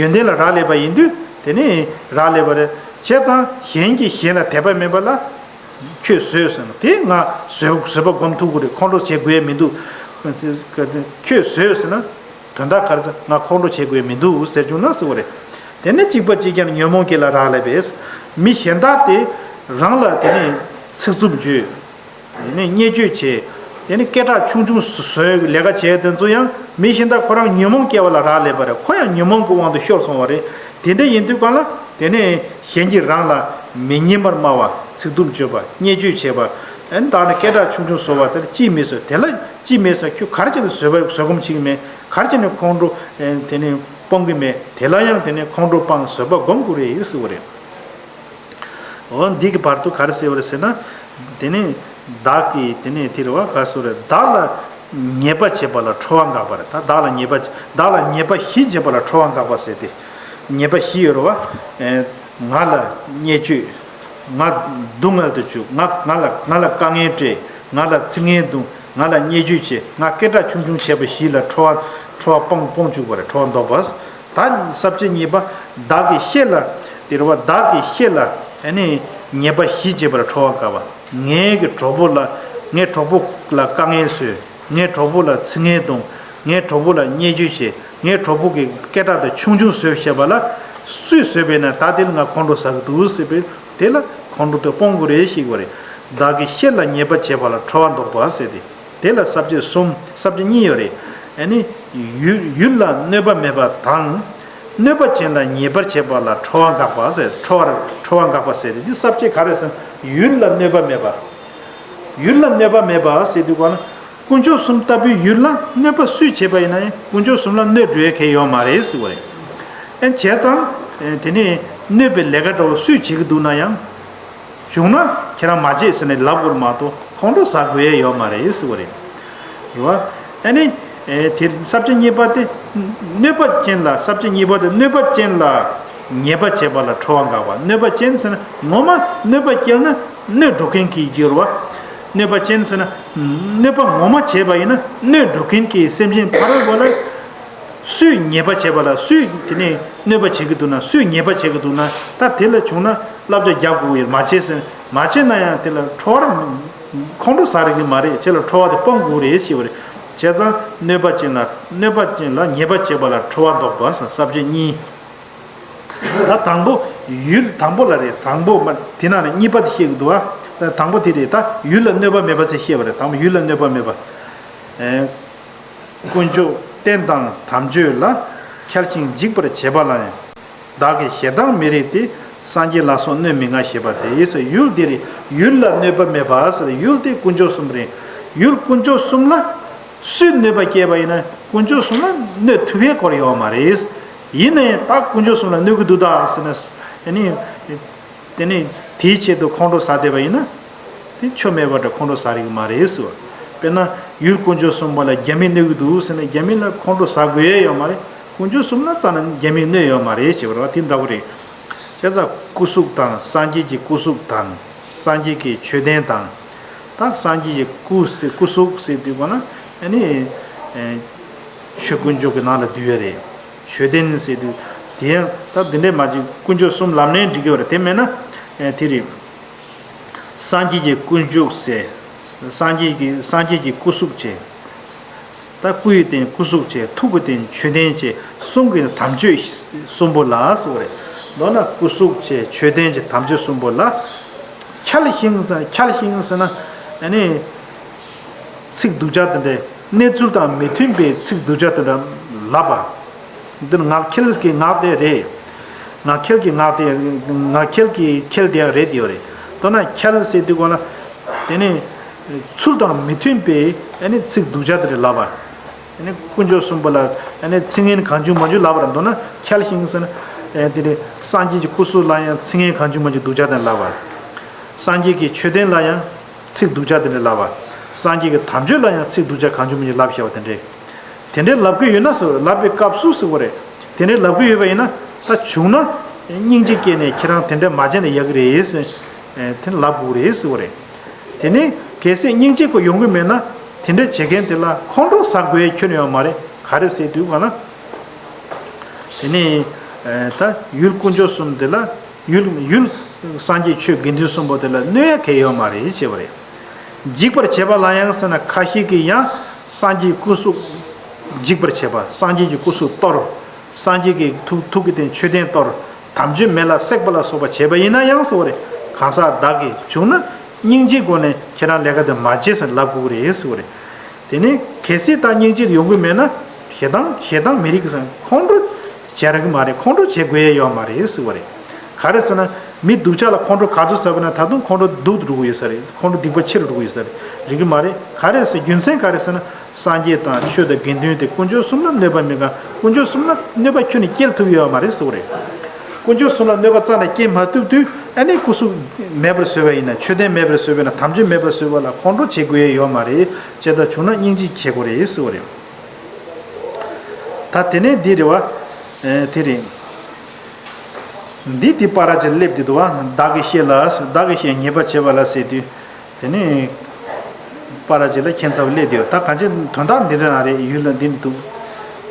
ཡོན་ཏན་ལ་རག་ལས་པ་ཡིན་དུས་དེ་ནི་རག་ལས་པ་རེད། བྱས་ཙང་གཞན་གྱིས་གཞན་ལ་དད་པ་མེད་པ་ལ། ཁྱོད་བཟོས་ཟེར་ན་དེ་ང་བཟོས་བཟོས་པ་སྒོམ་ཐུབ་ཀྱི་རེད། ཁོང་ཁྲོ་བྱེད་དགོས་ཡ་མི་འདུག་ཁྱོད་བཟོས་ཟེར་ན་དོན་དག་ག་རེ་ཟེར། ང་ཁོང་ཁྲོ་བྱེད་དགོས་ཡ་མི་འདུག་ཟེར་བྱུང་ན་ཟེར་བ་རེད། དེ་ནས་གཅིག་པ་གཅིག་རྐྱང་ཉོན་མོངས་སྐྱེ་ལ་རག་ལས་པས། མི་གཞན་དག་དེ་རང་ལ་དེ་ནས་ཚིག་རྩུབ་བརྗོད། དེ་ནས་བརྙས་བཅོས་བྱས། དེ་ནས་སྐད་གྲགས་ཆུང་ཆུང་བཟོ་བཟོ་ལས་ཀ་བྱས་དེ་ཚོ་ཡང་མི་གཞན་དག་ཁོ་རང་ཉོན་མོངས་སྐྱེ་བ་ལ་རག་ལས་པ་རེད། ཁོ་ཡང་ཉོན་མོངས་ཀྱི་དབང་དུ་ཤོར་སོང་བ་རེད། དེ་འདྲ་ཡིན་དུས་གང་ལ་དེ་ནས་གཞན་གྱིས་རང་ལ་མི་སྙན་པར་སྨྲ་བ། ཚིག་རྩུབ་བརྗོད་པ། བརྙས་བཅོས་བྱེད་པ། ཨ་ནི་ད་ནི་སྐད་གྲགས་ཆུང་ཆུང་བཟོ་བ་དེ་ལ་ཅིས་མི་བཟོད། དེ་ལ་ཅིས་མི་བཟོད། ཁྱོད་ག་རེ་བྱས་ནས་བཟོད་པ་བཟོད་སྒོམ་བྱེད་ཀྱི་མེད། ག་རེ་བྱས་ནས་ཁོང་ཁྲོ་དེ་ནི། སྤོང་གི་མེད། དེ་ལ་ཡང་དེ་ནས་ཁོང་ཁྲོ་སྤངས་བཟོད་པ་སྒོམ་དགོས་རེད་ཟེར་བ་རེད། འོ་འདི་གི་བར་དུ་ག་རེ་ཟེར་བ་རེད་ཟེར་ན། དེ་ནས་བདག་གིས་དེ་ནས་དེ་རེད་བ་ག་རེ་ཟེར་རེད། བདག་ལ་ཉེས་པ་བྱེད་པ་ལ་ཁྲོ་བ་འགག་པ་རེད། ད་བདག་ལ་ཉེས་པ་བདག་ལ་ཉེས་པ་བཞི་བྱེད་པ་ལ་ཁྲོ་བ་འགག་པ་ཟེར་ཏེ། ཉེས་པ་བཞི་ཡོད་རེད་བ། ང་ལ་བརྙས་བཅོས། ང་སྡུག་བསྔལ་དུ་བཅུག་ང་ང་ལ་ང་ལ་དཀའ་ངལ་སྤྲད། ང་ལ་ཚིག་ངན་བརྡུངས། ང་ལ་བརྙས་བཅོས་བྱས། ང་སྐད་གྲགས་ཆུང་ཆུང་བྱས་པ་བཞི་ལ་ཁྲོ་བ་ཁྲོ་བ་སྤོང་སྤོང་བཅུག་པ་རེད། ཁྲོ་བ་ཟློག་པ། ད་ས་བཅད་གཉིས་པ། བདག་གི་བཤེས་ལ། དེ་རེད་བ། བདག་གི་བཤེས་ལ་ཨ་ནི་ཉེས་པ་བཞི་བྱེད་པར་ཁྲོ་བ་འགག་པ། ངའི་གི་གྲོགས་པོ་ལ། ངའི་གྲོགས་པོ་ལ་དཀའ་ངལ་བཟོས། ངའི་གྲོགས་པོ་ལ་ཚིག་ངན་བརྡུངས། ངའི་གྲོགས་པོ་ལ་བརྙས་བཅོས་བྱས། ངའི་གྲོགས་པོ་གི་སྐད་གྲགས་དེ་ཆུང་ཆུང་བཟོས་བྱས་པ་ལ། སུས་བཟོས་པས་ན་ད་དེ་ལ་ང་ཁོང་ཁྲོ་ཟ་གི་འདུག་ཟེར་བས། དེ་ལ་ཁོང་ཁྲོ་དེ་སྤོང་དགོས་རེད་ཞེས་པ་རེད། བདག་གི་བཤེས་ལ་ཉེས་པ་བྱེད་པ་ལ་ཁྲོ་བ་ཟློག་པ་ཟེར་ཏེ། དེ་ལ་ས་བཅད་གསུམ། ས་བཅད་གཉིས་ཡོད་རེད། ཨ་ནི། ཡུལ་ཡུལ་ལ་གནོད་པ་མེད་པ་དང་། གནོད་པ་ཅན་ལ་ཉེས་པར་བྱེད་པ་ལ་ཁྲོ་བ་འགག་པ་ཟེར། ཁྲོ་བར་ཁྲོ་བ་འགག་པ་ཟེར་ཏེ། འདི་ས་བཅད་ག་རེ་ཟེར་ན་ཡུལ་ལ་གནོད་པ་མེད་པ། ཡུལ་ལ་གནོད་པ་མེད་པ་ཟེར་དུས་ག་ལ། དཀོན་མཆོག་གསུམ་ལྟ་བུའི་ཡུལ་ལ་གནོད་པ་སུས་བྱས་པ་ཡིན་ན་ཡང་དཀོན་མཆོག་གསུམ་ལ་གནོད་འགྲོ་ཡ་གལ་ཡོད་མ་རེད་ཟེར་བ་རེད། ཨེ་བྱས་ཙང་། དེ་ནས་གནོད་པའི་ལས་ཀ་འདྲ་བོ་སུས་བྱེད་ཀྱི་འདུག་ན་ཡང་། བྱུང་ན་ཁྱེད་རང་མ་བྱེད་ཟེར་ནས་ལབ་དགོས་མ་གཏོགས་ཁོང་ཁྲོ་ཟ་དགོས་ཡས་ཡོད་མ་རེད་ཟེར་བ་རེད། རེད་བ། ཨ་ནི། དེ་ས་བཅད་གཉིས་པ་དེ། གནོད་པ་ཅན་ལ། ས་བཅད་གཉིས་པ་དེ་གནོད་པ་ཅན་ལ་ཉེས་པ་བྱེད་པ་ལ་ཁྲོ་བ་འགག་པ། གནོད་པ་ཅན་ཟེར་ན་ངོ་མ་གནོད་པ་སྐྱེལ་ན་གནོད་འགྲོ་མཁན་གྱི་རྒྱུ་རེད་བ། གནོད་པ་ཅན་ཟེར་ན། གནོད་པ་ངོ་མ་བྱས་པ་ཡིན་ན་གནོད་འགྲོ་མཁན་གྱི་སེམས་ཅན་ཕ་རོལ་པོ་ལ། སུས་ཉེས་པ་བྱས་པ་ལ། སུས་དེ་ནས་གནོད་པ་བྱེད་ཀྱི་འདུག་ན། སུས་ཉེས་པ་བྱེད་ཀྱི་འདུག་ན། ད་དེ་ལ་བྱུང་ན་བསླབ་བྱ་རྒྱག་དགོས་ཀྱི་ཡོད། མ་བྱས་ཟེར། མ་བྱས་ན་ཡང་དེ་ལ་ཁྲོ་བ། ཁོང་ཁྲོ་ཟ་རིགས་ཀྱི་མ་རེད། ཁྱེད་ལ་ཁྲོ་བ་དེ་སྤོང་དགོས་རེད་ཞེས་པ་རེད། བྱས་ཙང་གནོད་པ་ཅན་ལ། གནོད་པ་ཅན་ལ་ཉེས་པ་བྱེད་པ་ལ་ཁྲོ་བ་ཟློག་པ་ཟེར། ས་བཅད་གཉིས། ད་དང་པོ་ཡུལ། དང་པོ་ལ་རེད། དང་པོ་མ་དེ་ན་རེད། གཉིས་པ་དེ་བཤད་ཀྱི་འདུག་ཨ། ད་དང་པོ་དེ་རེད། ད་ཡུལ་ལ་གནོད་པ་མེད་པ་ཚེ་བཤད་པ་རེད། དང་པོ་ཡུལ་ལ་གནོད་པ་མེད་པ། ཨེ། དཀོན་མཆོག་རྟེན་དང་དམ་ཆོས་ལ། འཁྱལ་ཞིང་འཇིགས་པར་བྱེད་པ་ལ་ཡང་། བདག་གི་ཞེ་སྡང་མི་རིགས་ཏེ། སངས་རྒྱས་ལ་སོགས་གནོད་མི་མངའ་ཞེས་པ་སྟེ། ཡུལ་དེ་རེད། ཡུལ་ལ་གནོད་པ་མེད་པ་ཟེར། ཡུལ་དེ་དཀོན་མཆོག་གསུམ་རེད། ཡུལ་དཀོན་མཆོག་གསུམ་ལ། སུས་གནོད་པ་བསྐྱལ་བ་ཡིན་ན་དཀོན་མཆོག་གསུམ་ལ་གནོད་ཐུབ་ཡས་སྐོར་ཡོད་མ་རེད། ཡིན་ནའི་ད་དཀོན་མཆོག་གསུམ་ལ་གནོད་ཀྱི་འདུག་ད་ཟེར་ན། ཨ་ནི། དེ་ནི་དེའི་ཆེད་དུ་ཁོང་ཁྲོ་ཟ་བསྡད་པ་ཡིན་ན། དེ་ཆོ་མེད་པ་འདྲ། ཁོང་ཁྲོ་ཟ་རིགས་མ་རེད་ཟེར་བ། དཔེར་ན་ཡུལ་དཀོན་མཆོག་གསུམ་པོ་ལ་རྒྱ་མིས་གནོད་ཀྱི་འདུག་ཟེར་ན་རྒྱ་མི་ལ་ཁོང་ཁྲོ་ཟ་དགོས་ཡས་ཡོད་མ་རེད། དཀོན་མཆོག་གསུམ་ལ་རྩ་ནས་རྒྱ་མིས་གནོད་ཡོད་མ་རེད་ཞེས་པ་རེད་བ། དེ་འདྲ་པོ་རེད། བྱས་ཙང་སྐུ་གཟུགས་དང་། སངས་རྒྱས་ཀྱི་སྐུ་གཟུགས་དང་། སངས་རྒྱས་ཀྱི་མཆོད་རྟེན་དང་། ད་སངས་རྒྱས་ཀྱི་སྐུ་ཟེར། སྐུ་གཟུགས་ཟེར་དུས་གོ་ན་ཨ་ནི། ཆོས་དཀོན་མཆོག་གི་ནང་ལ་འདུས་ཡོད་རེད། མཆོད་རྟེན་ཟེར་དུས་དེ་ཡང་ད་འདི་འདྲས་མ་ཅིག་དཀོན་མཆོག་གསུམ་ལབ་ནའི་འགྲིག་གི་ཡོད་རེད། དེ་མེད་ན་དེ་རེད། སངས་རྒྱས་ཀྱི་སྐུ་གཟུགས་ཟེར། སངས་རྒྱས་ཀྱི་སངས་རྒྱས་ཀྱི་སྐུ་གཟུགས་བྱས། ད་སྐུ་ཡི་སྟེང་སྐུ་གཟུགས་བྱས། ཐུགས་ཀྱི་སྟེང་མཆོད་རྟེན་བྱས། གསུང་གི་དམ་ཆོས་གསུམ་པོ་ལ་ཟེར་བ་རེད། མདོར་ན་སྐུ་གཟུགས་བྱས། མཆོད་རྟེན་བྱས། དམ་ཆོས་གསུམ་པོ་ལ། འཁྱལ་ཞིང་ཟེར། འཁྱལ་ཞིང་ཟེར་ན་ཨ་ནི། ཚིག་སྡུག་ཅག་དེ་འདྲའི་གནས་ཚུལ་དང་མི་མཐུན་པའི་ཚིག་སྡུག་ཅག་དེ་འདྲ་ལབ་པ། འདི་ནི་ངག་འཁྱལ་གྱི་ངག་དེ་རེད། ངག་འཁྱལ་གྱི་ངག་དེ། ངག་འཁྱལ་གྱི་འཁྱལ་དེ་ཡང་རེད། དེ་ཡང་རེད། མདོར་ན་འཁྱལ་ཟེར་དུས་གོ་ན། དེ་ནི་ཚུལ་དང་མི་མཐུན་པའི་ཨ་ནི་ཚིག་སྡུག་ཅག་དེ་འདྲ་ལབ་པ། ཨ་ནི་དཀོན་མཆོག་གསུམ་པོ་ལ་ཨ་ནི་ཚིག་ངན་གང་བྱུང་མང་བྱུང་ལབ་པ་རེད། མདོར་ན་འཁྱལ་ཞིང་ཟེར་ན། ཨ་དེ་ནི་སངས་རྒྱས་ཀྱི་སྐུ་གཟུགས་ལ་ཡང་ཚིག་ངན་གང་བྱུང་མང་བྱུང་སྡུག་ཅག་དེ་འདྲ་ལབ་པ། སངས་རྒྱས་ཀྱི་མཆོད་རྟེན་ལ་ཡང་ཚིག་སྡུག་ཅག་དེ་འདྲ་ལབ་པ། སངས་རྒྱས་ཀྱི་དམ་ཆོས་ལ་ཡང་ཚིག་སྡུག་ཅག་གང་བྱུང་མང་བྱུང་ལབ་བཞག་པ་དེ་འདྲས། དེ་འདྲའི་ལབ་ཀྱི་ཡོད་ན་ཟེར་བ་རེད། ལབ་པའི་སྐབས་སུ་ཟེར་བ་རེད། དེ་འདྲའི་ལབ་ཀྱི་ཡོད་པ་ཡིན་ན། ད་བྱུང་ན་སྙིང་རྗེ་སྐྱེས་ནས་ཁྱེད་རང་དེ་འདྲ་མ་བྱས་ན་ཡག་གི་རེད་ཟེར། དེ་ལབ་དགོས་རེད་ཟེར་བ་རེད། དེ་ནས་གལ་སྲིད་སྙིང་རྗེ་ཁོ་ཡོང་གི་མེད་ན། དེ་འདྲ་བྱེད་མཁན་དེ་ལ་ཁོང་ཁྲོ་ཟ་དགོས་ཡ་ཁྱོན་ཡོད་མ་རེད། ག་རེ་ཟེར་དུས་ག་ན། དེ་ནས་ད་ཡུལ་དཀོན་མཆོག་གསུམ་དེ་ལ། ཡུལ་ཡུལ་སངས་རྒྱས་ཆོས་དགེ་འདུན་གསུམ་པོ་དེ་ལ་གནོད་ཡ་གལ་ཡོད་མ་རེད་ཅེས་པ་རེད། འཇིགས་པར་བྱེད་པ་ལ་ཡང་ཟེར་ན། ཁ་ཤས་ཀྱིས་ཡང་སངས་རྒྱས་སྐུ་གཟུགས་འཇིགས་པར་བྱེད་པ། སངས་རྒྱས་ཀྱི་སྐུ་གཟུགས་གཏོར། སངས་རྒྱས་ཀྱི་ཐུགས་ཐུགས་ཀྱི་སྟེང་མཆོད་རྟེན་གཏོར། དམ་ཆོས་མེ་ལ་བསྲེགས་པ་ལ་སོགས་པ་བྱས་པ་ཡིན་ན་ཡང་ཟེར་བ་རེད། གང་ཟག་བདག་གིས་བྱུང་ན་སྙིང་རྗེའི་སྒོ་ནས་ཁྱེད་རང་ལས་ཀ་དེ་མ་བྱེད་ཟེར་ལབ་དགོས་ཀྱི་རེད་ཟེར་བ་རེད། དེ་ནས་གལ་སྲིད་ད་སྙིང་རྗེ་ཡོང་གི་མེད་ན། ཞེ་སྡང་ཞེ་སྡང་མི་རིགས་ཟེར། ཁོང་ཁྲོ་བྱེད་རིགས་མ་རེད། ཁོང་ཁྲོ་བྱེད་དགོས་ཡས་ཡོད་མ་རེད་ཟེར་བ་རེད། ག་རེ་ཟེར་ན། མི་སྡུག་ཅག་ལ་ཁོང་ཁྲོ་ག་ཚོད་ཟ་བ་ན་ད་དུང་ཁོང་ཁྲོ་སྡུག་ཏུ་འགྲོ་གི་ཡོད་ས་རེད། ཁོང་ཁྲོ་སྡིག་པ་ཆེ་རུ་འགྲོ་གི་ཡོད་ས་རེད། རིག་གི་མ་རེད། ག་རེ་ཟེར། རྒྱུ་མཚན་ག་རེ་ཟེར་ན། སངས་རྒྱས་དང་ཆོས་དང་དགེ་འདུན་དེ་དཀོན་མཆོག་གསུམ་ལ་གནོད་པ་མི་གང་། དཀོན་མཆོག་གསུམ་ལ་གནོད་པ་ཁྱོན་ནས་སྐྱེལ་ཐུབ་ཡོད་མ་རེད་ཟེར་བ་རེད། དཀོན་མཆོག་གསུམ་ལ་གནོད་པ་རྩ་ནས་སྐྱེལ་མ་ཐུབ་དུས། ཨ་ནི་སྐུ་གཟུགས་མེད་པར་བཟོས་པ་ཡིན་ན། མཆོད་རྟེན་མེད་པར་བཟོས་པ་ཡིན་ན། དམ་ཆོས་མེད་པར་བཟོས་པ་ལ་ཁོང་ཁྲོ་བྱེད་དགོས་ཡ་ཡོད་མ་རེད། བྱས་ཙང་བྱུང་ན་སྙིང་རྗེ་བྱེད་དགོས་རེད་ཟེར་བ་རེད། ད་དེ་ནས་འདི་རེད་བ། ཨེ། དེ་རེད། འདི་དེ་པ་ར་ཅི་སླེབས་དེ་འདུག་བ། བདག་གི་བཤེས་ལ། བདག་གི་བཤེས་ཉེས་པ་བྱེད་པ་ལ་ཟེར་དུས། དེ་ནས་པ་ར་ཅི་ལ་ཁྱད་མཚར་བ་སླེབས་དེ་ཡོད། ད་གང་ཅི་དོན་དག་འདི་འདྲ་རང་རེད། ཡུལ་ལ་འདི་འདྲ་འདུག་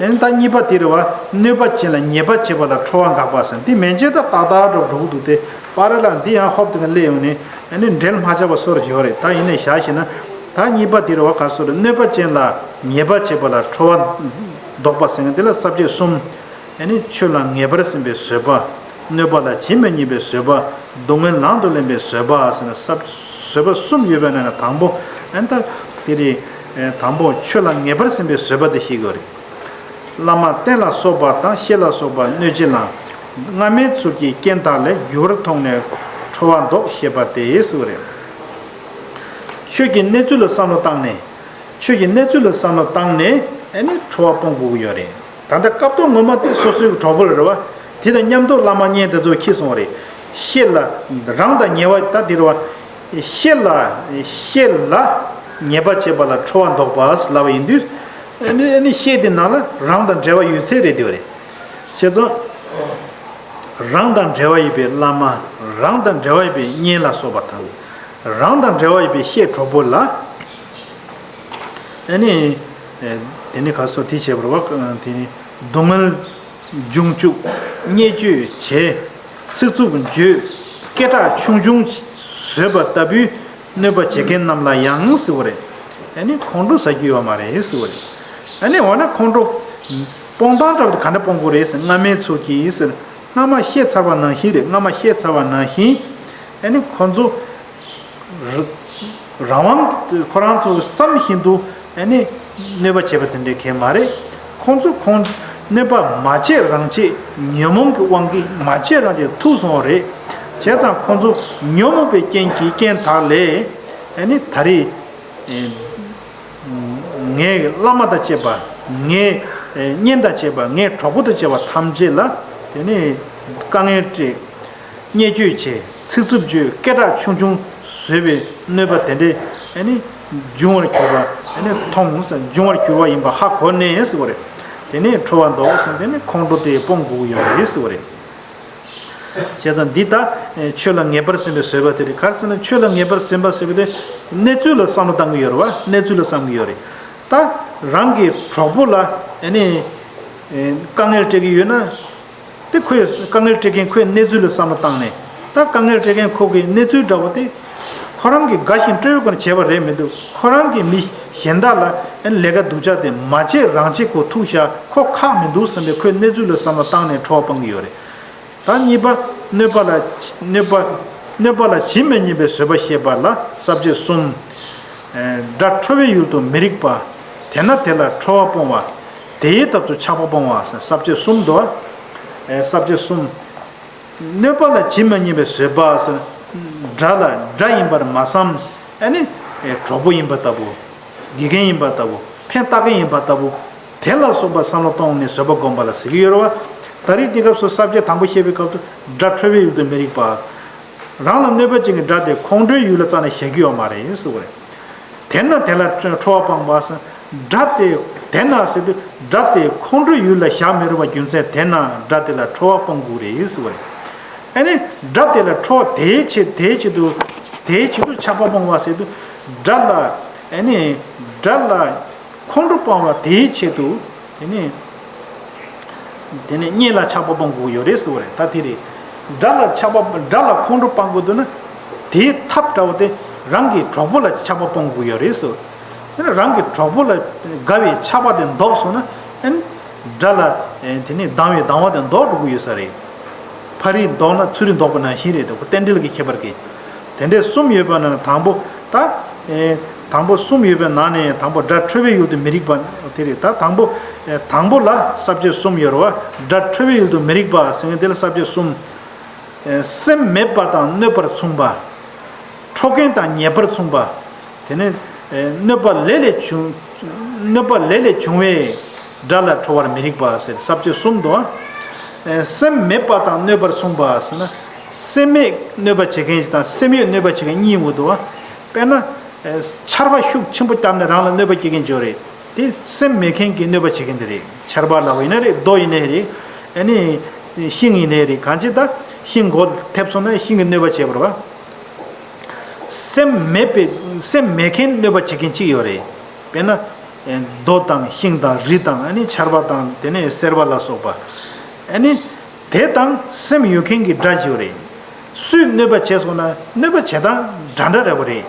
ཨེ། ད་གཉིས་པ་དེ་རེད་བ། གནོད་པ་ཅན་ལ་ཉེས་པ་བྱེད་པ་ལ་ཁྲོ་བ་འགག་པ་ཟེར། འདི་མན་ཆད་ད་ཏག་ཏག་འགྲོ་འགྲོ་གི་འདུག་སྟེ། པ་ར་ལ་འདི་ཡང་ཧོབ་དེ་ག་སླེབས་ཡོང་ནས། ཨ་ནི་འབྲེལ་མ་ཆགས་པ་བཟོ་འདྲ་ཡོད་རེད། ད་ཡིན་ནའི་བཞག་བཞག་ན། ད་གཉིས་པ་དེ་རེད་བ། ག་སོ་རེད། གནོད་པ་ཅན་ལ་ཉེས་པ་བྱེད་པ་ལ་ཁྲོ་བ་ཟློག་པ་ཟེར་མཁན་དེ་ལ་ས་བཅད་གསུམ། ཨ་ནི་ཆོས་ལ་ངེས་པར་སེམས་པའི་བཟོད་པ། གནོད་པ་ལ་ཇི་མི་སྙམ་པའི་བཟོད་པ། སྡུག་བསྔལ་ལང་དུ་ལེན་པའི་བཟོད་པ་ཟེར་ན། ས་བཟོད་པ་གསུམ་ཡོད་པའི་ནང་ནས་དང་པོ། ཨ་ནི་ད་དེ་རེད། དང་པོ་ཆོས་ལ་ངེས་པར་སེམས་པའི་བཟོད་པ་དེ་ཤེས་དགོས་རེད། བླ་མ་བསྟེན་ལ་སོགས་པ་དང་། བཤེས་ལ་སོགས་པ་གནོད་བྱེད་ལ། སྔ་མའི་ཚུལ་གྱིས་རྐྱེན་དག་ལས། འགྱུར་བར་མཐོང་ནས་ཁྲོ་བ་ཟློག་ཤེས་པ་སྟེ་ཟེར་བ་རེད། ཆོས་ཀྱི་གནས་ཚུལ་ལ་བསམ་བློ་བཏང་ནས། ཆོས་ཀྱི་གནས་ཚུལ་ལ་བསམ་བློ་བཏང་ནས། ཨ་ནི་ཁྲོ་བ་སྤོང་དགོས་ཀྱི་ཡོད་རེད། ད་ལྟ་སྐབས་ཐོག་ངོ་མ་དེ་སོ་སོའི་གྲོགས་པོ་རེད་བ། དེ་དང་མཉམ་དུ་བླ་མ་གཉེན་དེ་ཚོ་ཁྱེར་སོང་བ་རེད། བཤེས་ལ། རང་དང་ཉེ་བ་ད་དེ་རེད་བ། བཤེས་ལ། བཤེས་ལ་ཉེས་པ་བྱེད་པ་ལ་ཁྲོ་བ་ཟློག་པ་ལབ་པ་ཡིན་དུས། ཨ་ནི་ཨ་ནི་བཤེས་དེ་ནང་ལ་རང་དང་འབྲེལ་བ་ཡོད་ཚད་རེད་དེ་བ་རེད། བྱས་ཙང་། རང་དང་འབྲེལ་བ་ཡོད་པའི་བླ་མ། རང་དང་འབྲེལ་བ་ཡོད་པའི་གཉེན་ལ་སོགས་པ་དང་། རང་དང་འབྲེལ་བ་ཡོད་པའི་བཤེས་གྲོགས་པོ་ལ། ཨ་ནི། དེ་ནི་ག་སོ་དེ་བྱས་པ་རེད་བ། དེ་ནི་སྡུག་བསྔལ་འབྱུང་བཅུག་བརྙས་བཅོས་བྱས། ཚིག་རྩུབ་བརྗོད། སྐད་གྲགས་ཆུང་ཆུང་བཟོས་པ་ལྟ་བུའི་གནོད་པ་བྱེད་མཁན་རྣམས་ལ་ཡང་ཟེར་བ་རེད། ཨ་ནི་ཁོང་ཁྲོ་ཟ་རྒྱུ་ཡོད་མ་རེད་ཟེར་བ་རེད། ཨ་ནི་འོ་ན་ཁོང་ཁྲོ་སྤོང་སྟངས་འདྲ་བོ་དེ་ག་འདྲ་སྤོང་དགོས་རེད་ཟེར། སྔ་མའི་ཚུལ་གྱིས་ཟེར། སྔ་མ་བཤད་ཚར་བ་ནང་བཞིན་རེད། སྔ་མ་བཤད་ཚར་བ་ནང་བཞིན། ཨ་ནི་ཁོང་ཚོ་རང་དབང་ཁོ་རང་ཚོ་བསམ་བཞིན་དུ། ཨ་ནི་གནོད་པ་བྱེད་པ་དེ་འདྲའི་གང་མ་རེད། ཁོང་ཚོ་ཁོང་གནོད་པ་མ་བྱེད་རང་བྱེད། ཉོན་མོངས་ཀྱི་དབང་གིས་མ་བྱེད་རང་བྱེད་ཐུག་སོང་བ་རེད། བྱས་ཙང་ཁོང་ཚོ་ཉོན་མོངས་པའི་རྐྱེན་གྱིས། རྐྱེན་དག་ལས། ཨ་ནི་ད་རེས། ཨེ། ངའི་བླ་མ་དང་བཅས་པ། ངའི། ཨེ། གཉེན་དང་བཅས་པ། ངའི་གྲོགས་པོ་དང་བཅས་པ་ཐམས་ཅད་ལ། དེ་ནས་དཀའ་ངལ་སྤྲད། བརྙས་བཅོས་བྱས། ཚིག་རྩུབ་བརྗོད། སྐད་གྲགས་ཆུང་ཆུང་བཟོས་པའི་གནོད་པ་དེ་འདྲའི། ཨ་ནི་འབྱུང་བར་གྱུར་པ། ཨ་ནི་མཐོང་ཟེར། འབྱུང་བར་གྱུར་པ་ཡིན་པ་ཧ་གོ་ནས་ཟེར་བ་རེད། དེ་ནས་ཁྲོ་བ་ཟློག་ཟེར། དེ་ནས་ཁོང་ཁྲོ་དེ་སྤོང་དགོས་ཀྱི་ཡོད་རེད་ཟེར་བ་རེད། བྱས་ཙང་འདི་ད་ཆོས་ལ་ངེས་པར་སེམས་པའི་བཟོད་པ་དེ་རེད། ག་རེ་ཟེར་ན། ཆོས་ལ་ངེས་པར་སེམས་པ་ཟེར་བ་དེ་གནས་ཚུལ་ལ་བསམ་བློ་བཏང་གི་ཡོད་རེད་བ། གནས་ཚུལ་ལ་བསམ་གི་ཡོད་རེད། ད་རང་གི་གྲོགས་པོ་ལ། ཨ་ནི་དཀའ་ངལ་སྤྲད་ཀྱི་ཡོད་ན། དེ་ཁོས་དཀའ་ངལ་སྤྲད་མཁན་ཁོའི་གནས་ཚུལ་ལ་བསམ་བློ་བཏང་ནས། ད་དཀའ་ངལ་སྤྲད་མཁན་ཁོ་གི་གནས་ཚུལ་འདྲ་བོ་དེ་ཁོ་རང་གི་དགའ་ཞིང་སྤྲོ་བའི་སྒོ་ནས་བྱས་པ་རེད་མི་འདུག་ཁོ་རང་གི་མི་གཞན་དག་ལ། ཨ་ནི་ལས་ཀ་སྡུག་ཅག་དེ་མ་བྱེད་རང་བྱེད་ཁོ་ཐུག་ཤག་ཁོ་ཁག་མི་འདུག་བསམ་པའི་ཁོའི་གནས་ཚུལ་ལ་བསམ་བློ་བཏང་ནས་ཁྲོ་བ་སྤང་གི་ཡོད་རེད། ད་གཉིས་པ། གནོད་པ་ལ། གནོད་པ། གནོད་པ་ལ་ཇི་མི་སྙམ་པའི་བཟོད་པ་བཤད་པ་ལ་ས་བཅད་གསུམ། ཨེ། དགྲ་ཁྲོ་བའི་ཡུལ་དུ་མི་རིགས་པ། དེ་ན་དེ་ལ་ཁྲོ་བ་སྤོང་བ། དེའི་ཐབས་སུ་ཆགས་པ་སྤོང་བ་ཟེར། ས་བཅད་གསུམ་འདུག་ཨེ། ས་བཅད་གསུམ། གནོད་པ་ལ་ཇི་མི་སྙམ་པའི་བཟོད་པ་ཟེར། དགྲ་ལ་དགྲ་ཡིན་པར་མ་བསམ། ཨ་ནི། ཨེ། གྲོགས་པོ་ཡིན་པ་ལྟ་བུ། དགེ་རྒན་ཡིན་པ་ལྟ་བུ། ཕན་བཏགས་མཁན་ཡིན་པ་ལྟ་བུ། དེ་ལ་སོགས་པ་བསམ་བློ་གཏོང་ནས་བཟོད་པ་བསྒོམ་པ་ལ་ཟེར་གྱི་ཡོད་རེད་བ། ད་རེས་འདི་སྐབས་སུ་ས་བཅད་དང་པོ་བཤད་པའི་སྐབས་སུ། དགྲ་ཁྲོ་བའི་ཡུལ་དུ་མི་རིགས་པ། རང་ལ་གནོད་པ་ཅན་གྱི་དགྲ་དེ་ཁོང་ཁྲོའི་ཡུལ་ལ་རྩ་ནས་བཞག་གི་ཡོད་མ་རེད་ཟེར་བ་རེད། དེ་ན་དེ་ལ་ཁྲོ་བ་སྤངས་པ་ཟེར། དགྲ་དེ། དེ་ན་ཟེར་དུས་དགྲ་དེ་ཁོང་ཁྲོའི་ཡུལ་ལ་བཞག་མི་རུང་བ་རྒྱུ་མཚན་དེ་ན་དགྲ་དེ་ལ་ཁྲོ་བ་སྤོང་དགོས་རེད་ཟེར་བ་རེད། ཨ་ནི་དགྲ་དེ་ལ་ཁྲོ་བ་དེའི་ཆེད། དེའི་ཆེད་དུ། དེའི་ཆེད་དུ་ཆགས་པ་སྤོང་བ་ཟེར་དུས། དགྲ་ལ། ཨ་ནི་དགྲ་ལ་ཁོང་ཁྲོ་སྤང་བ་དེའི་ཆེད་དུ། དེ་ནི། དེ་ནི་གཉེན་ལ་ཆགས་པ་སྤོང་དགོས་ཡོད་རེད་ཟེར་བ་རེད། ད་དེ་རེད། དགྲ་ལ་ཆགས་པ། དགྲ་ལ་ཁོང་ཁྲོ་སྤང་དགོས་འདུག་ན། དེའི་ཐབས་འདྲ་བོ་དེ་རང་གི་གྲོགས་པོ་ལ་ཆགས་པ་སྤོང་དགོས་ཡོད་རེད་ཟེར། དེ་ནི་རང་གི་གྲོགས་པོ་ལ་དགའ་བའི་ཆགས་པ་དེ་ལྡོག་སོང་ན། ཨ་ནི་དགྲ་ལ། ཨེ། དེ་ནི་སྡང་བའི་སྡང་བ་དེ་ལྡོག་འགྲོ་གི་ཡོད་ས་རེད། ཕ་རིས་བཟློག་ན་ཚུ་རིས་བཟློག་པ་ནང་བཞིན་རེད་འདུག་རྟེན་འབྲེལ་གྱི་ཁྱད་པར་གྱིས། དེ་འདྲའི་གསུམ་ཡོད་པ་ན་དང་པོ། ད། ཨེ། དང་པོ་གསུམ་ཡོད་པའི་ནང་ནས་དང་པོ་དགྲ་ཁྲོ་བའི་ཡུལ་དུ་མི་རིགས་པ་དེ་རེད། ད་དང་པོ། ཨེ། དང་པོ་ལ་ས་བཅད་གསུམ་ཡོད་རེད་བ། དགྲ་ཁྲོ་བའི་ཡུལ་དུ་མི་རིགས་པ་ཟེར་མཁན་དེ་ལ་ས་བཅད་གསུམ། སེམས་མེད་པ་དང་གནོད་པར་མཚུངས་པ། འཕྲོག་མཁན་དང་ཉེས་པར་མཚུངས་པ། དེ་ནས་གནོད་པ་ལས་ལས་བྱུང་། གནོད་པ་ལས་ལས་བྱུང་བའི་དགྲ་ལ་ཁྲོ་བར་མི་རིགས་པ་ཟེར་ས་བཅད་གསུམ་འདུག་བ། སེམས་མེད་པ་དང་གནོད་པར་མཚུངས་པ་ཟེར་ན། སེམས་མེད་གནོད་པ་བྱེད་མཁན་ཞིག་དང་སེམས་ཡོད་གནོད་པ་བྱེད་མཁན་གཉིས་ཡོང་གི་འདུག་བ། དཔེར་ན། ཆར་པ་ཤུགས་ཆེན་པོ་བརྒྱབ་ནས་རང་ལ་གནོད་པ་སྐྱེལ་མཁན་ཅིག་ཡོད་རེད། དེ་སེམས་མེད་མཁན་གྱིས་གནོད་པ་བྱེད་མཁན་དེ་རེད། ཆར་པ་ལབ་པ་ཡིན་ན་རེད། རྡོ་ཡིན་ནའི་རེད། ཨ་ནི། ཤིང་ཡིན་ནའི་རེད། གང་ཅི་ད་ཤིང་མགོ་ཐེབས་སོང་ན་ཤིང་གིས་གནོད་པ་བྱེད་པ་རེད་བ། སེམས་མེད་པའི་སེམས་མེད་མཁན་གནོད་པ་བྱེད་མཁན་གཅིག་ཡོད་རེད། དཔེར་ན། རྡོ་དང་ཤིང་དང་རི་དང་ཨ་ནི་ཆར་པ་དང་དེ་ནས་སེར་པ་ལ་སོགས་པ། ཨ་ནི། དེ་དང་སེམས་ཡོད་མཁན་གྱི་དགྲ་ཅིག་ཡོད་རེད། སུས་གནོད་པ་བྱས་སོང་ན་གནོད་པ་བྱེད་སྟངས་འདྲ་འདྲ་རེད་པ་རེད།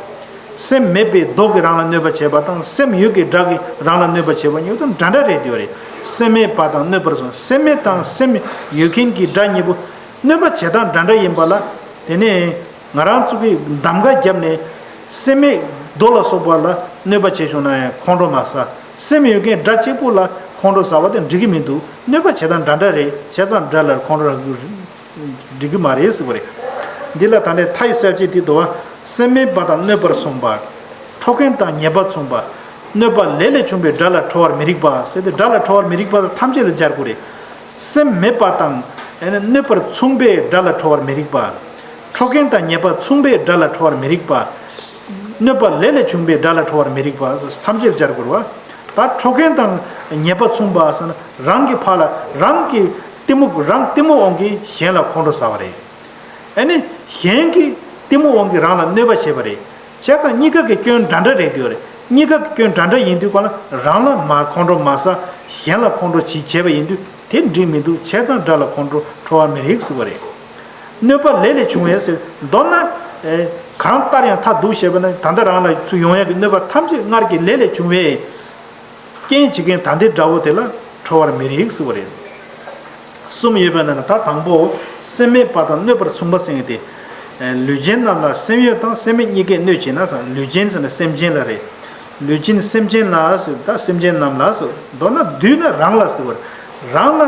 སེམས་མེད་པའི་རྡོ་གིས་རང་ལ་གནོད་པ་བྱས་པ་དང་སེམས་ཡོད་ཀྱི་དགྲ་གིས་རང་ལ་གནོད་པ་བྱས་པ་གཉིས་དང་འདྲ་འདྲ་རེད་དེ་རེད། སེམས་མེད་པ་དང་གནོད་པར་སོང་། སེམས་མེད་དང་སེམས་ཡོད་མཁན་གྱི་དགྲ་གཉིས་པོ་གནོད་པ་བྱེད་སྟངས་འདྲ་འདྲ་ཡིན་པ་ལ། དེ་ནས་ང་རང་ཚོ་གིས་གདམ་ག་བརྒྱབ་ནས་སེམས་མེད་རྡོ་ལ་སོགས་པ་ལ་གནོད་པ་བྱས་བྱུང་ན་ཡང་ཁོང་ཁྲོ་མ་ཟ། སེམས་ཡོད་མཁན་དགྲ་གཅིག་པུ་ལ་ཁོང་ཁྲོ་ཟ་བ་དེ་འགྲིག་གི་མི་འདུག་གནོད་པ་བྱེད་སྟངས་འདྲ་འདྲ་རེད། བྱས་ཙང་དགྲ་ལ་ཁོང་ཁྲོ་ཟ་འགྲིག་གི་མ་རེད་ཟེར་བ་རེད། འདི་ལ་ད་ནས་མཐའ་ཡི་གསལ་བྱེད་དེ་འདུག་བ། སེམས་མེད་པ་དང་གནོད་པར་མཚུངས་པ། འཕྲོག་མཁན་དང་ཉེས་པ་མཚུངས་པ། གནོད་པ་ལས་ལས་བྱུང་བའི་དགྲ་ལ་ཁྲོ་བར་མི་རིགས་པ་ཟེར་ཏེ། དགྲ་ལ་ཁྲོ་བར་མི་རིགས་པ་ཐམས་ཅད་ལ་སྦྱར་དགོས་རེད། སེམས་མེད་པ་དང་། ཨ་ནི་གནོད་པར་མཚུངས་པའི་དགྲ་ལ་ཁྲོ་བར་མི་རིགས་པ། འཕྲོག་མཁན་དང་ཉེས་པ་མཚུངས་པའི་དགྲ་ལ་ཁྲོ་བར་མི་རིགས་པ། གནོད་པ་ལས་ལས་བྱུང་བའི་དགྲ་ལ་ཁྲོ་བར་མི་རིགས་པ་ཐམས་ཅད་སྦྱར་དགོས་རེད་བ། ད་འཕྲོག་མཁན་དང་ཉེས་པ་མཚུངས་པ་ཟེར་ན་རང་གི་ཕར་ལ་རང་གི་གཏི་མུག་རང་གཏི་མུག་དབང་གིས་གཞན་ལ་ཁོང་ཁྲོ་ཟ་བ་རེད། ཨ་ནི་གཞན་གྱི་གཏི་མུག་དབང་གིས་རང་ལ་གནོད་པ་བྱེད་པ་རེད། བྱས་ཙང་གཉིས་ཀ་གི་སྐྱོན་འདྲ་འདྲ་རེད་དེ་རེད། གཉིས་ཀ་གི་སྐྱོན་འདྲ་འདྲ་ཡིན་དུས་གང་ལ་རང་ལ་མ་ཁོང་ཁྲོ་མ་ཟ། གཞན་ལ་ཁོང་ཁྲོ་བྱེད་བྱས་པ་ཡིན་དུས་དེ་འགྲིག་མི་འདུག་བྱས་ཙང་དགྲ་ལ་ཁོང་ཁྲོ་ཁྲོ་བ་མི་རིགས་ཟེར་བ་རེད། གནོད་པ་ལས་ལས་བྱུང་བས་ཟེར། མདོར་ན། ཨེ། གང་ལྟར་ཡང་མཐར་གཏུགས་བྱས་པ་ན་ད་ལྟ་རང་ལ་ཚུར་ཡོང་ཡག་གི་གནོད་པ་ཐམས་ཅད་སྔར་གྱི་ལས་ལས་བྱུང་བས། རྐྱེན་བྱེད་མཁན་ད་ལྟའི་དགྲ་བོ་དེ་ལ་ཁྲོ་བར་མི་རིགས་ཟེར་བ་རེད། གསུམ་ཡོད་པ་ན་ད་དང་པོ་སེམས་མེད་པ་དང་གནོད་པར་མཚུངས་པ་ཟེར་མཁན་དེ། ལུས་ཅན་རྣམས་ལ་སེམས་ཡོད་དང་སེམས་མེད་གཉིས་ཀས་གནོད་བྱེད་ན་ཟེར། ལུས་ཅན་ཟེར་ན་སེམས་ཅན་ལ་རེད། ལུས་ཅན་སེམས་ཅན་ལ་ཟེར། ད་སེམས་ཅན་རྣམས་ལ་ཟེར། མདོར་ན་བསྡུས་ན་རང་ལ་ཟེར་བ་རེད། རང་ལ།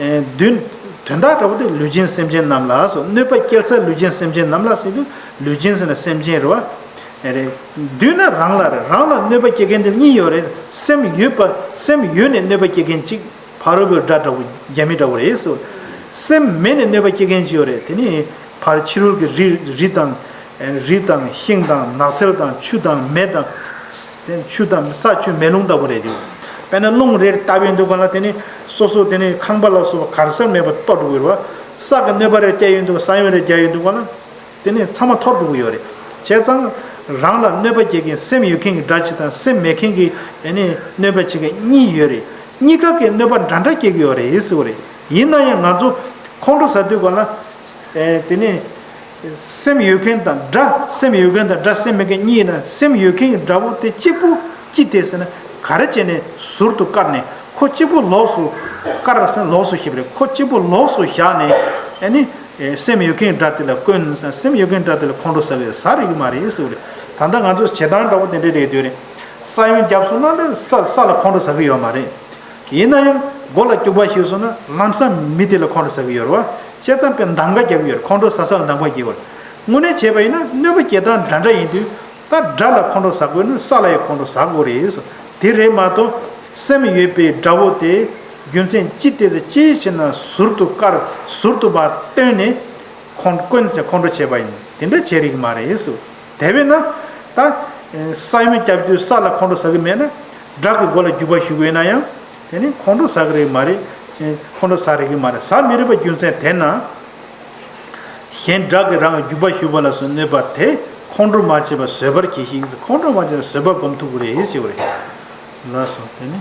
ཨེ། བསྡུས། དོན་དག་འདྲ་བོ་དེ་ལུས་ཅན་སེམས་ཅན་རྣམས་ལ་ཟེར། གནོད་པ་སྐྱེལ་ས་ལུས་ཅན་སེམས་ཅན་རྣམས་ལ་ཟེར་དུས་ལུས་ཅན་ཟེར་ན་སེམས་ཅན་རེད་བ། ཨེ་རེད། བསྡུས་ན་རང་ལ་རེད། རང་ལ་གནོད་པ་སྐྱེལ་མཁན་དེ་གཉིས་ཡོད་རེད། སེམས་ཡོད་པ། སེམས་ཡོད་ནས་གནོད་པ་སྐྱེལ་མཁན་གཅིག་ཕ་རོལ་པོའི་དགྲ་འདྲ་བོ། རྒྱ་མི་འདྲ་བོ་རེད་ཟེར། སེམས་མེད་ནས་གནོད་པ་སྐྱེལ་མཁན་གཅིག་ཡོད་རེད། དེ་ནི་ཕར་ཕྱི་རོལ་གྱི་རི། རི་དང་། རི་དང་ཤིང་དང་ནགས་ཚལ་དང་ཆུ་དང་མེ་དང་། ཆུ་དང་ས་ཆུ་མེ་རླུང་ལྟ་བུ་རེད་དེ། དཔེར་ན་རླུང་རེ་བཏབ་ཡོང་དུས་གང་ལ་དེ་ནི་སོ་སོ་དེ་ནི་ཁང་པ་ལ་སོགས་པ་ག་རེ་ཟ་མེད་པར་གཏོར་འགྲོ་གི་རེད་བ། ས་གི་གནོད་པ་རེ་སྐྱེལ་ཡོང་དུས། ས་ཡོམ་རེ་རྒྱག་ཡོང་དུས་གང་ལ། དེ་ནས་ཚང་མ་འཐོར་འགྲོ་གི་ཡོད་རེད། བྱས་ཙང་། རང་ལ་གནོད་པ་སྐྱེལ་མཁན་སེམས་ཡོད་མཁན་གྱི་དགྲ་གཅིག་དང་སེམས་མེད་མཁན་གྱི་ཨ་ནི་གནོད་པ་བྱེད་མཁན་གཉིས་ཡོད་རེད། གཉིས་ཀ་གིས་གནོད་པ་འདྲ་འདྲ་སྐྱེལ་གྱི་ཡོད་རེད་ཟེར་བ་རེད། ཡིན་ན་ཡང་ང་ཚོ་ཁོང་ཁྲོ་ཟ་དུས་གང་ལ། ཨེ། དེ་ནས་སེམས་ཡོད་མཁན་དང་དགྲ། སེམས་ཡོད་མཁན་དང་དགྲ་སེམས་མེད་མཁན་གཉིས་ཡིན་ན། སེམས་ཡོད་མཁན་གྱི་དགྲ་བོ་དེ་གཅིག་པུ་ཅི་སྟེ་ཟེར་ན། ག་རེ་བྱས་ནས་ཟུར་དུ་བཀར་ནས་ཁོ་གཅིག་པུ་ལོགས་སུ་བཀར་ཟེར། ལོགས་སུ་ཞེས་པ་རེད། ཁོ་གཅིག་པུ་ལོགས་སུ་བཞག་ནས་ཨ་ནི། ཨེ། སེམས་ཡོད་མཁན་དགྲ་དེ་ལ་བསྐོན་ཟེར། སེམས་ཡོད་མཁན་དགྲ་དེ་ལ་ཁོང་ཁྲོ་ཟ་གི་ཡོད། ཟ་རིགས་མ་རེད་ཟེར་བ་རེད། ད་ལྟ་ང་ཚོ་བྱེད་སྟངས་འདྲ་བོ་དེ་འདྲ་རེད་དུས་རེད། ས་ཡོམ་བརྒྱབ་སོང་ན་ནི་ས། ས་ལ་ཁོང་ཁྲོ་ཟ་གི་ཡོད་མ་རེད། ཡིན་ན་ཡང་མགོ་ལ་སྐྱུག་པ་ཞིག་སོང་ན་ལམ་སང་མི་དེ་ལ་ཁོང་ཁྲོ་ཟ་གི་ཡོད་རེད་བ། བྱས་ཙང་དཔེ་འདམ་ག་རྒྱག་གི་ཡོད་རེད། ཁོང་ཁྲོ་ཟ་ས་ལ་འདམ་ག་རྒྱག་གི་ཡོད་རེད། དངོས་གནས་བྱས་པ་ཡིན་ན་གནོད་པ་སྐྱེལ་སྟངས་འདྲ་འདྲ་ཡིན་དུས། ད་དགྲ་ལ་ཁོང་ཁྲོ་ཟ་དགོས་ན་ས་ལ་ཡང་ཁོང་ཁྲོ་ཟ་དགོས་རེད། དེ་རེད་མ་གཏོགས་སེམས་ཡོད་པའི་དགྲ་བོ་དེ་རྒྱུ་མཚན་ཅི་སྟེ་ཟེར། ཅི་ཞེ་ན་ཟུར་དུ་བཀར། ཟུར་དུ་མར་བཏོན་ནས་ཁོང་བསྐོན་ཟེར་ཁོང་ཁྲོ་བྱས་པ་ཡིན། དེ་འདྲ་བྱེད་རིགས་མ་རེད་ཟེར། དེ་བས་ན་ད་ས་ཡོམ་བརྒྱབ་དུས་ས་ལ་ཁོང་ཁྲོ་ཟ་གི་མེད་ན། དགྲ་གི་མགོ་ལ་རྒྱུག་པ་གཞུ་གི་ཡོད་ན་ཡང་། དེ་ནི་ཁོང་ཁྲོ་ཟ་གི་རེད་མ་རེད། ཁོང་ཁྲོ་ཟ་རིགས་མ་རེད། ཟ་མི་རིགས་པ་རྒྱུ་མཚན་དེ་ན། གཞན་དགྲ་གིས་རང་ལ་རྒྱུག་པ་གཞུ་བ་ལ་སོགས་གནོད་པ་དེ་ཁོང་ཁྲོ་མ་བྱེད་པར་བཟོད་པར་གྱིས་ཤིག། ཁོང་ཁྲོ་མ་བྱེད་པར་བཟོད་པ་སྒོམ་ཐུབ་ཀྱི་རེད་ཞེས་པ་རེད། ལགས་སོ། དེ་ནི།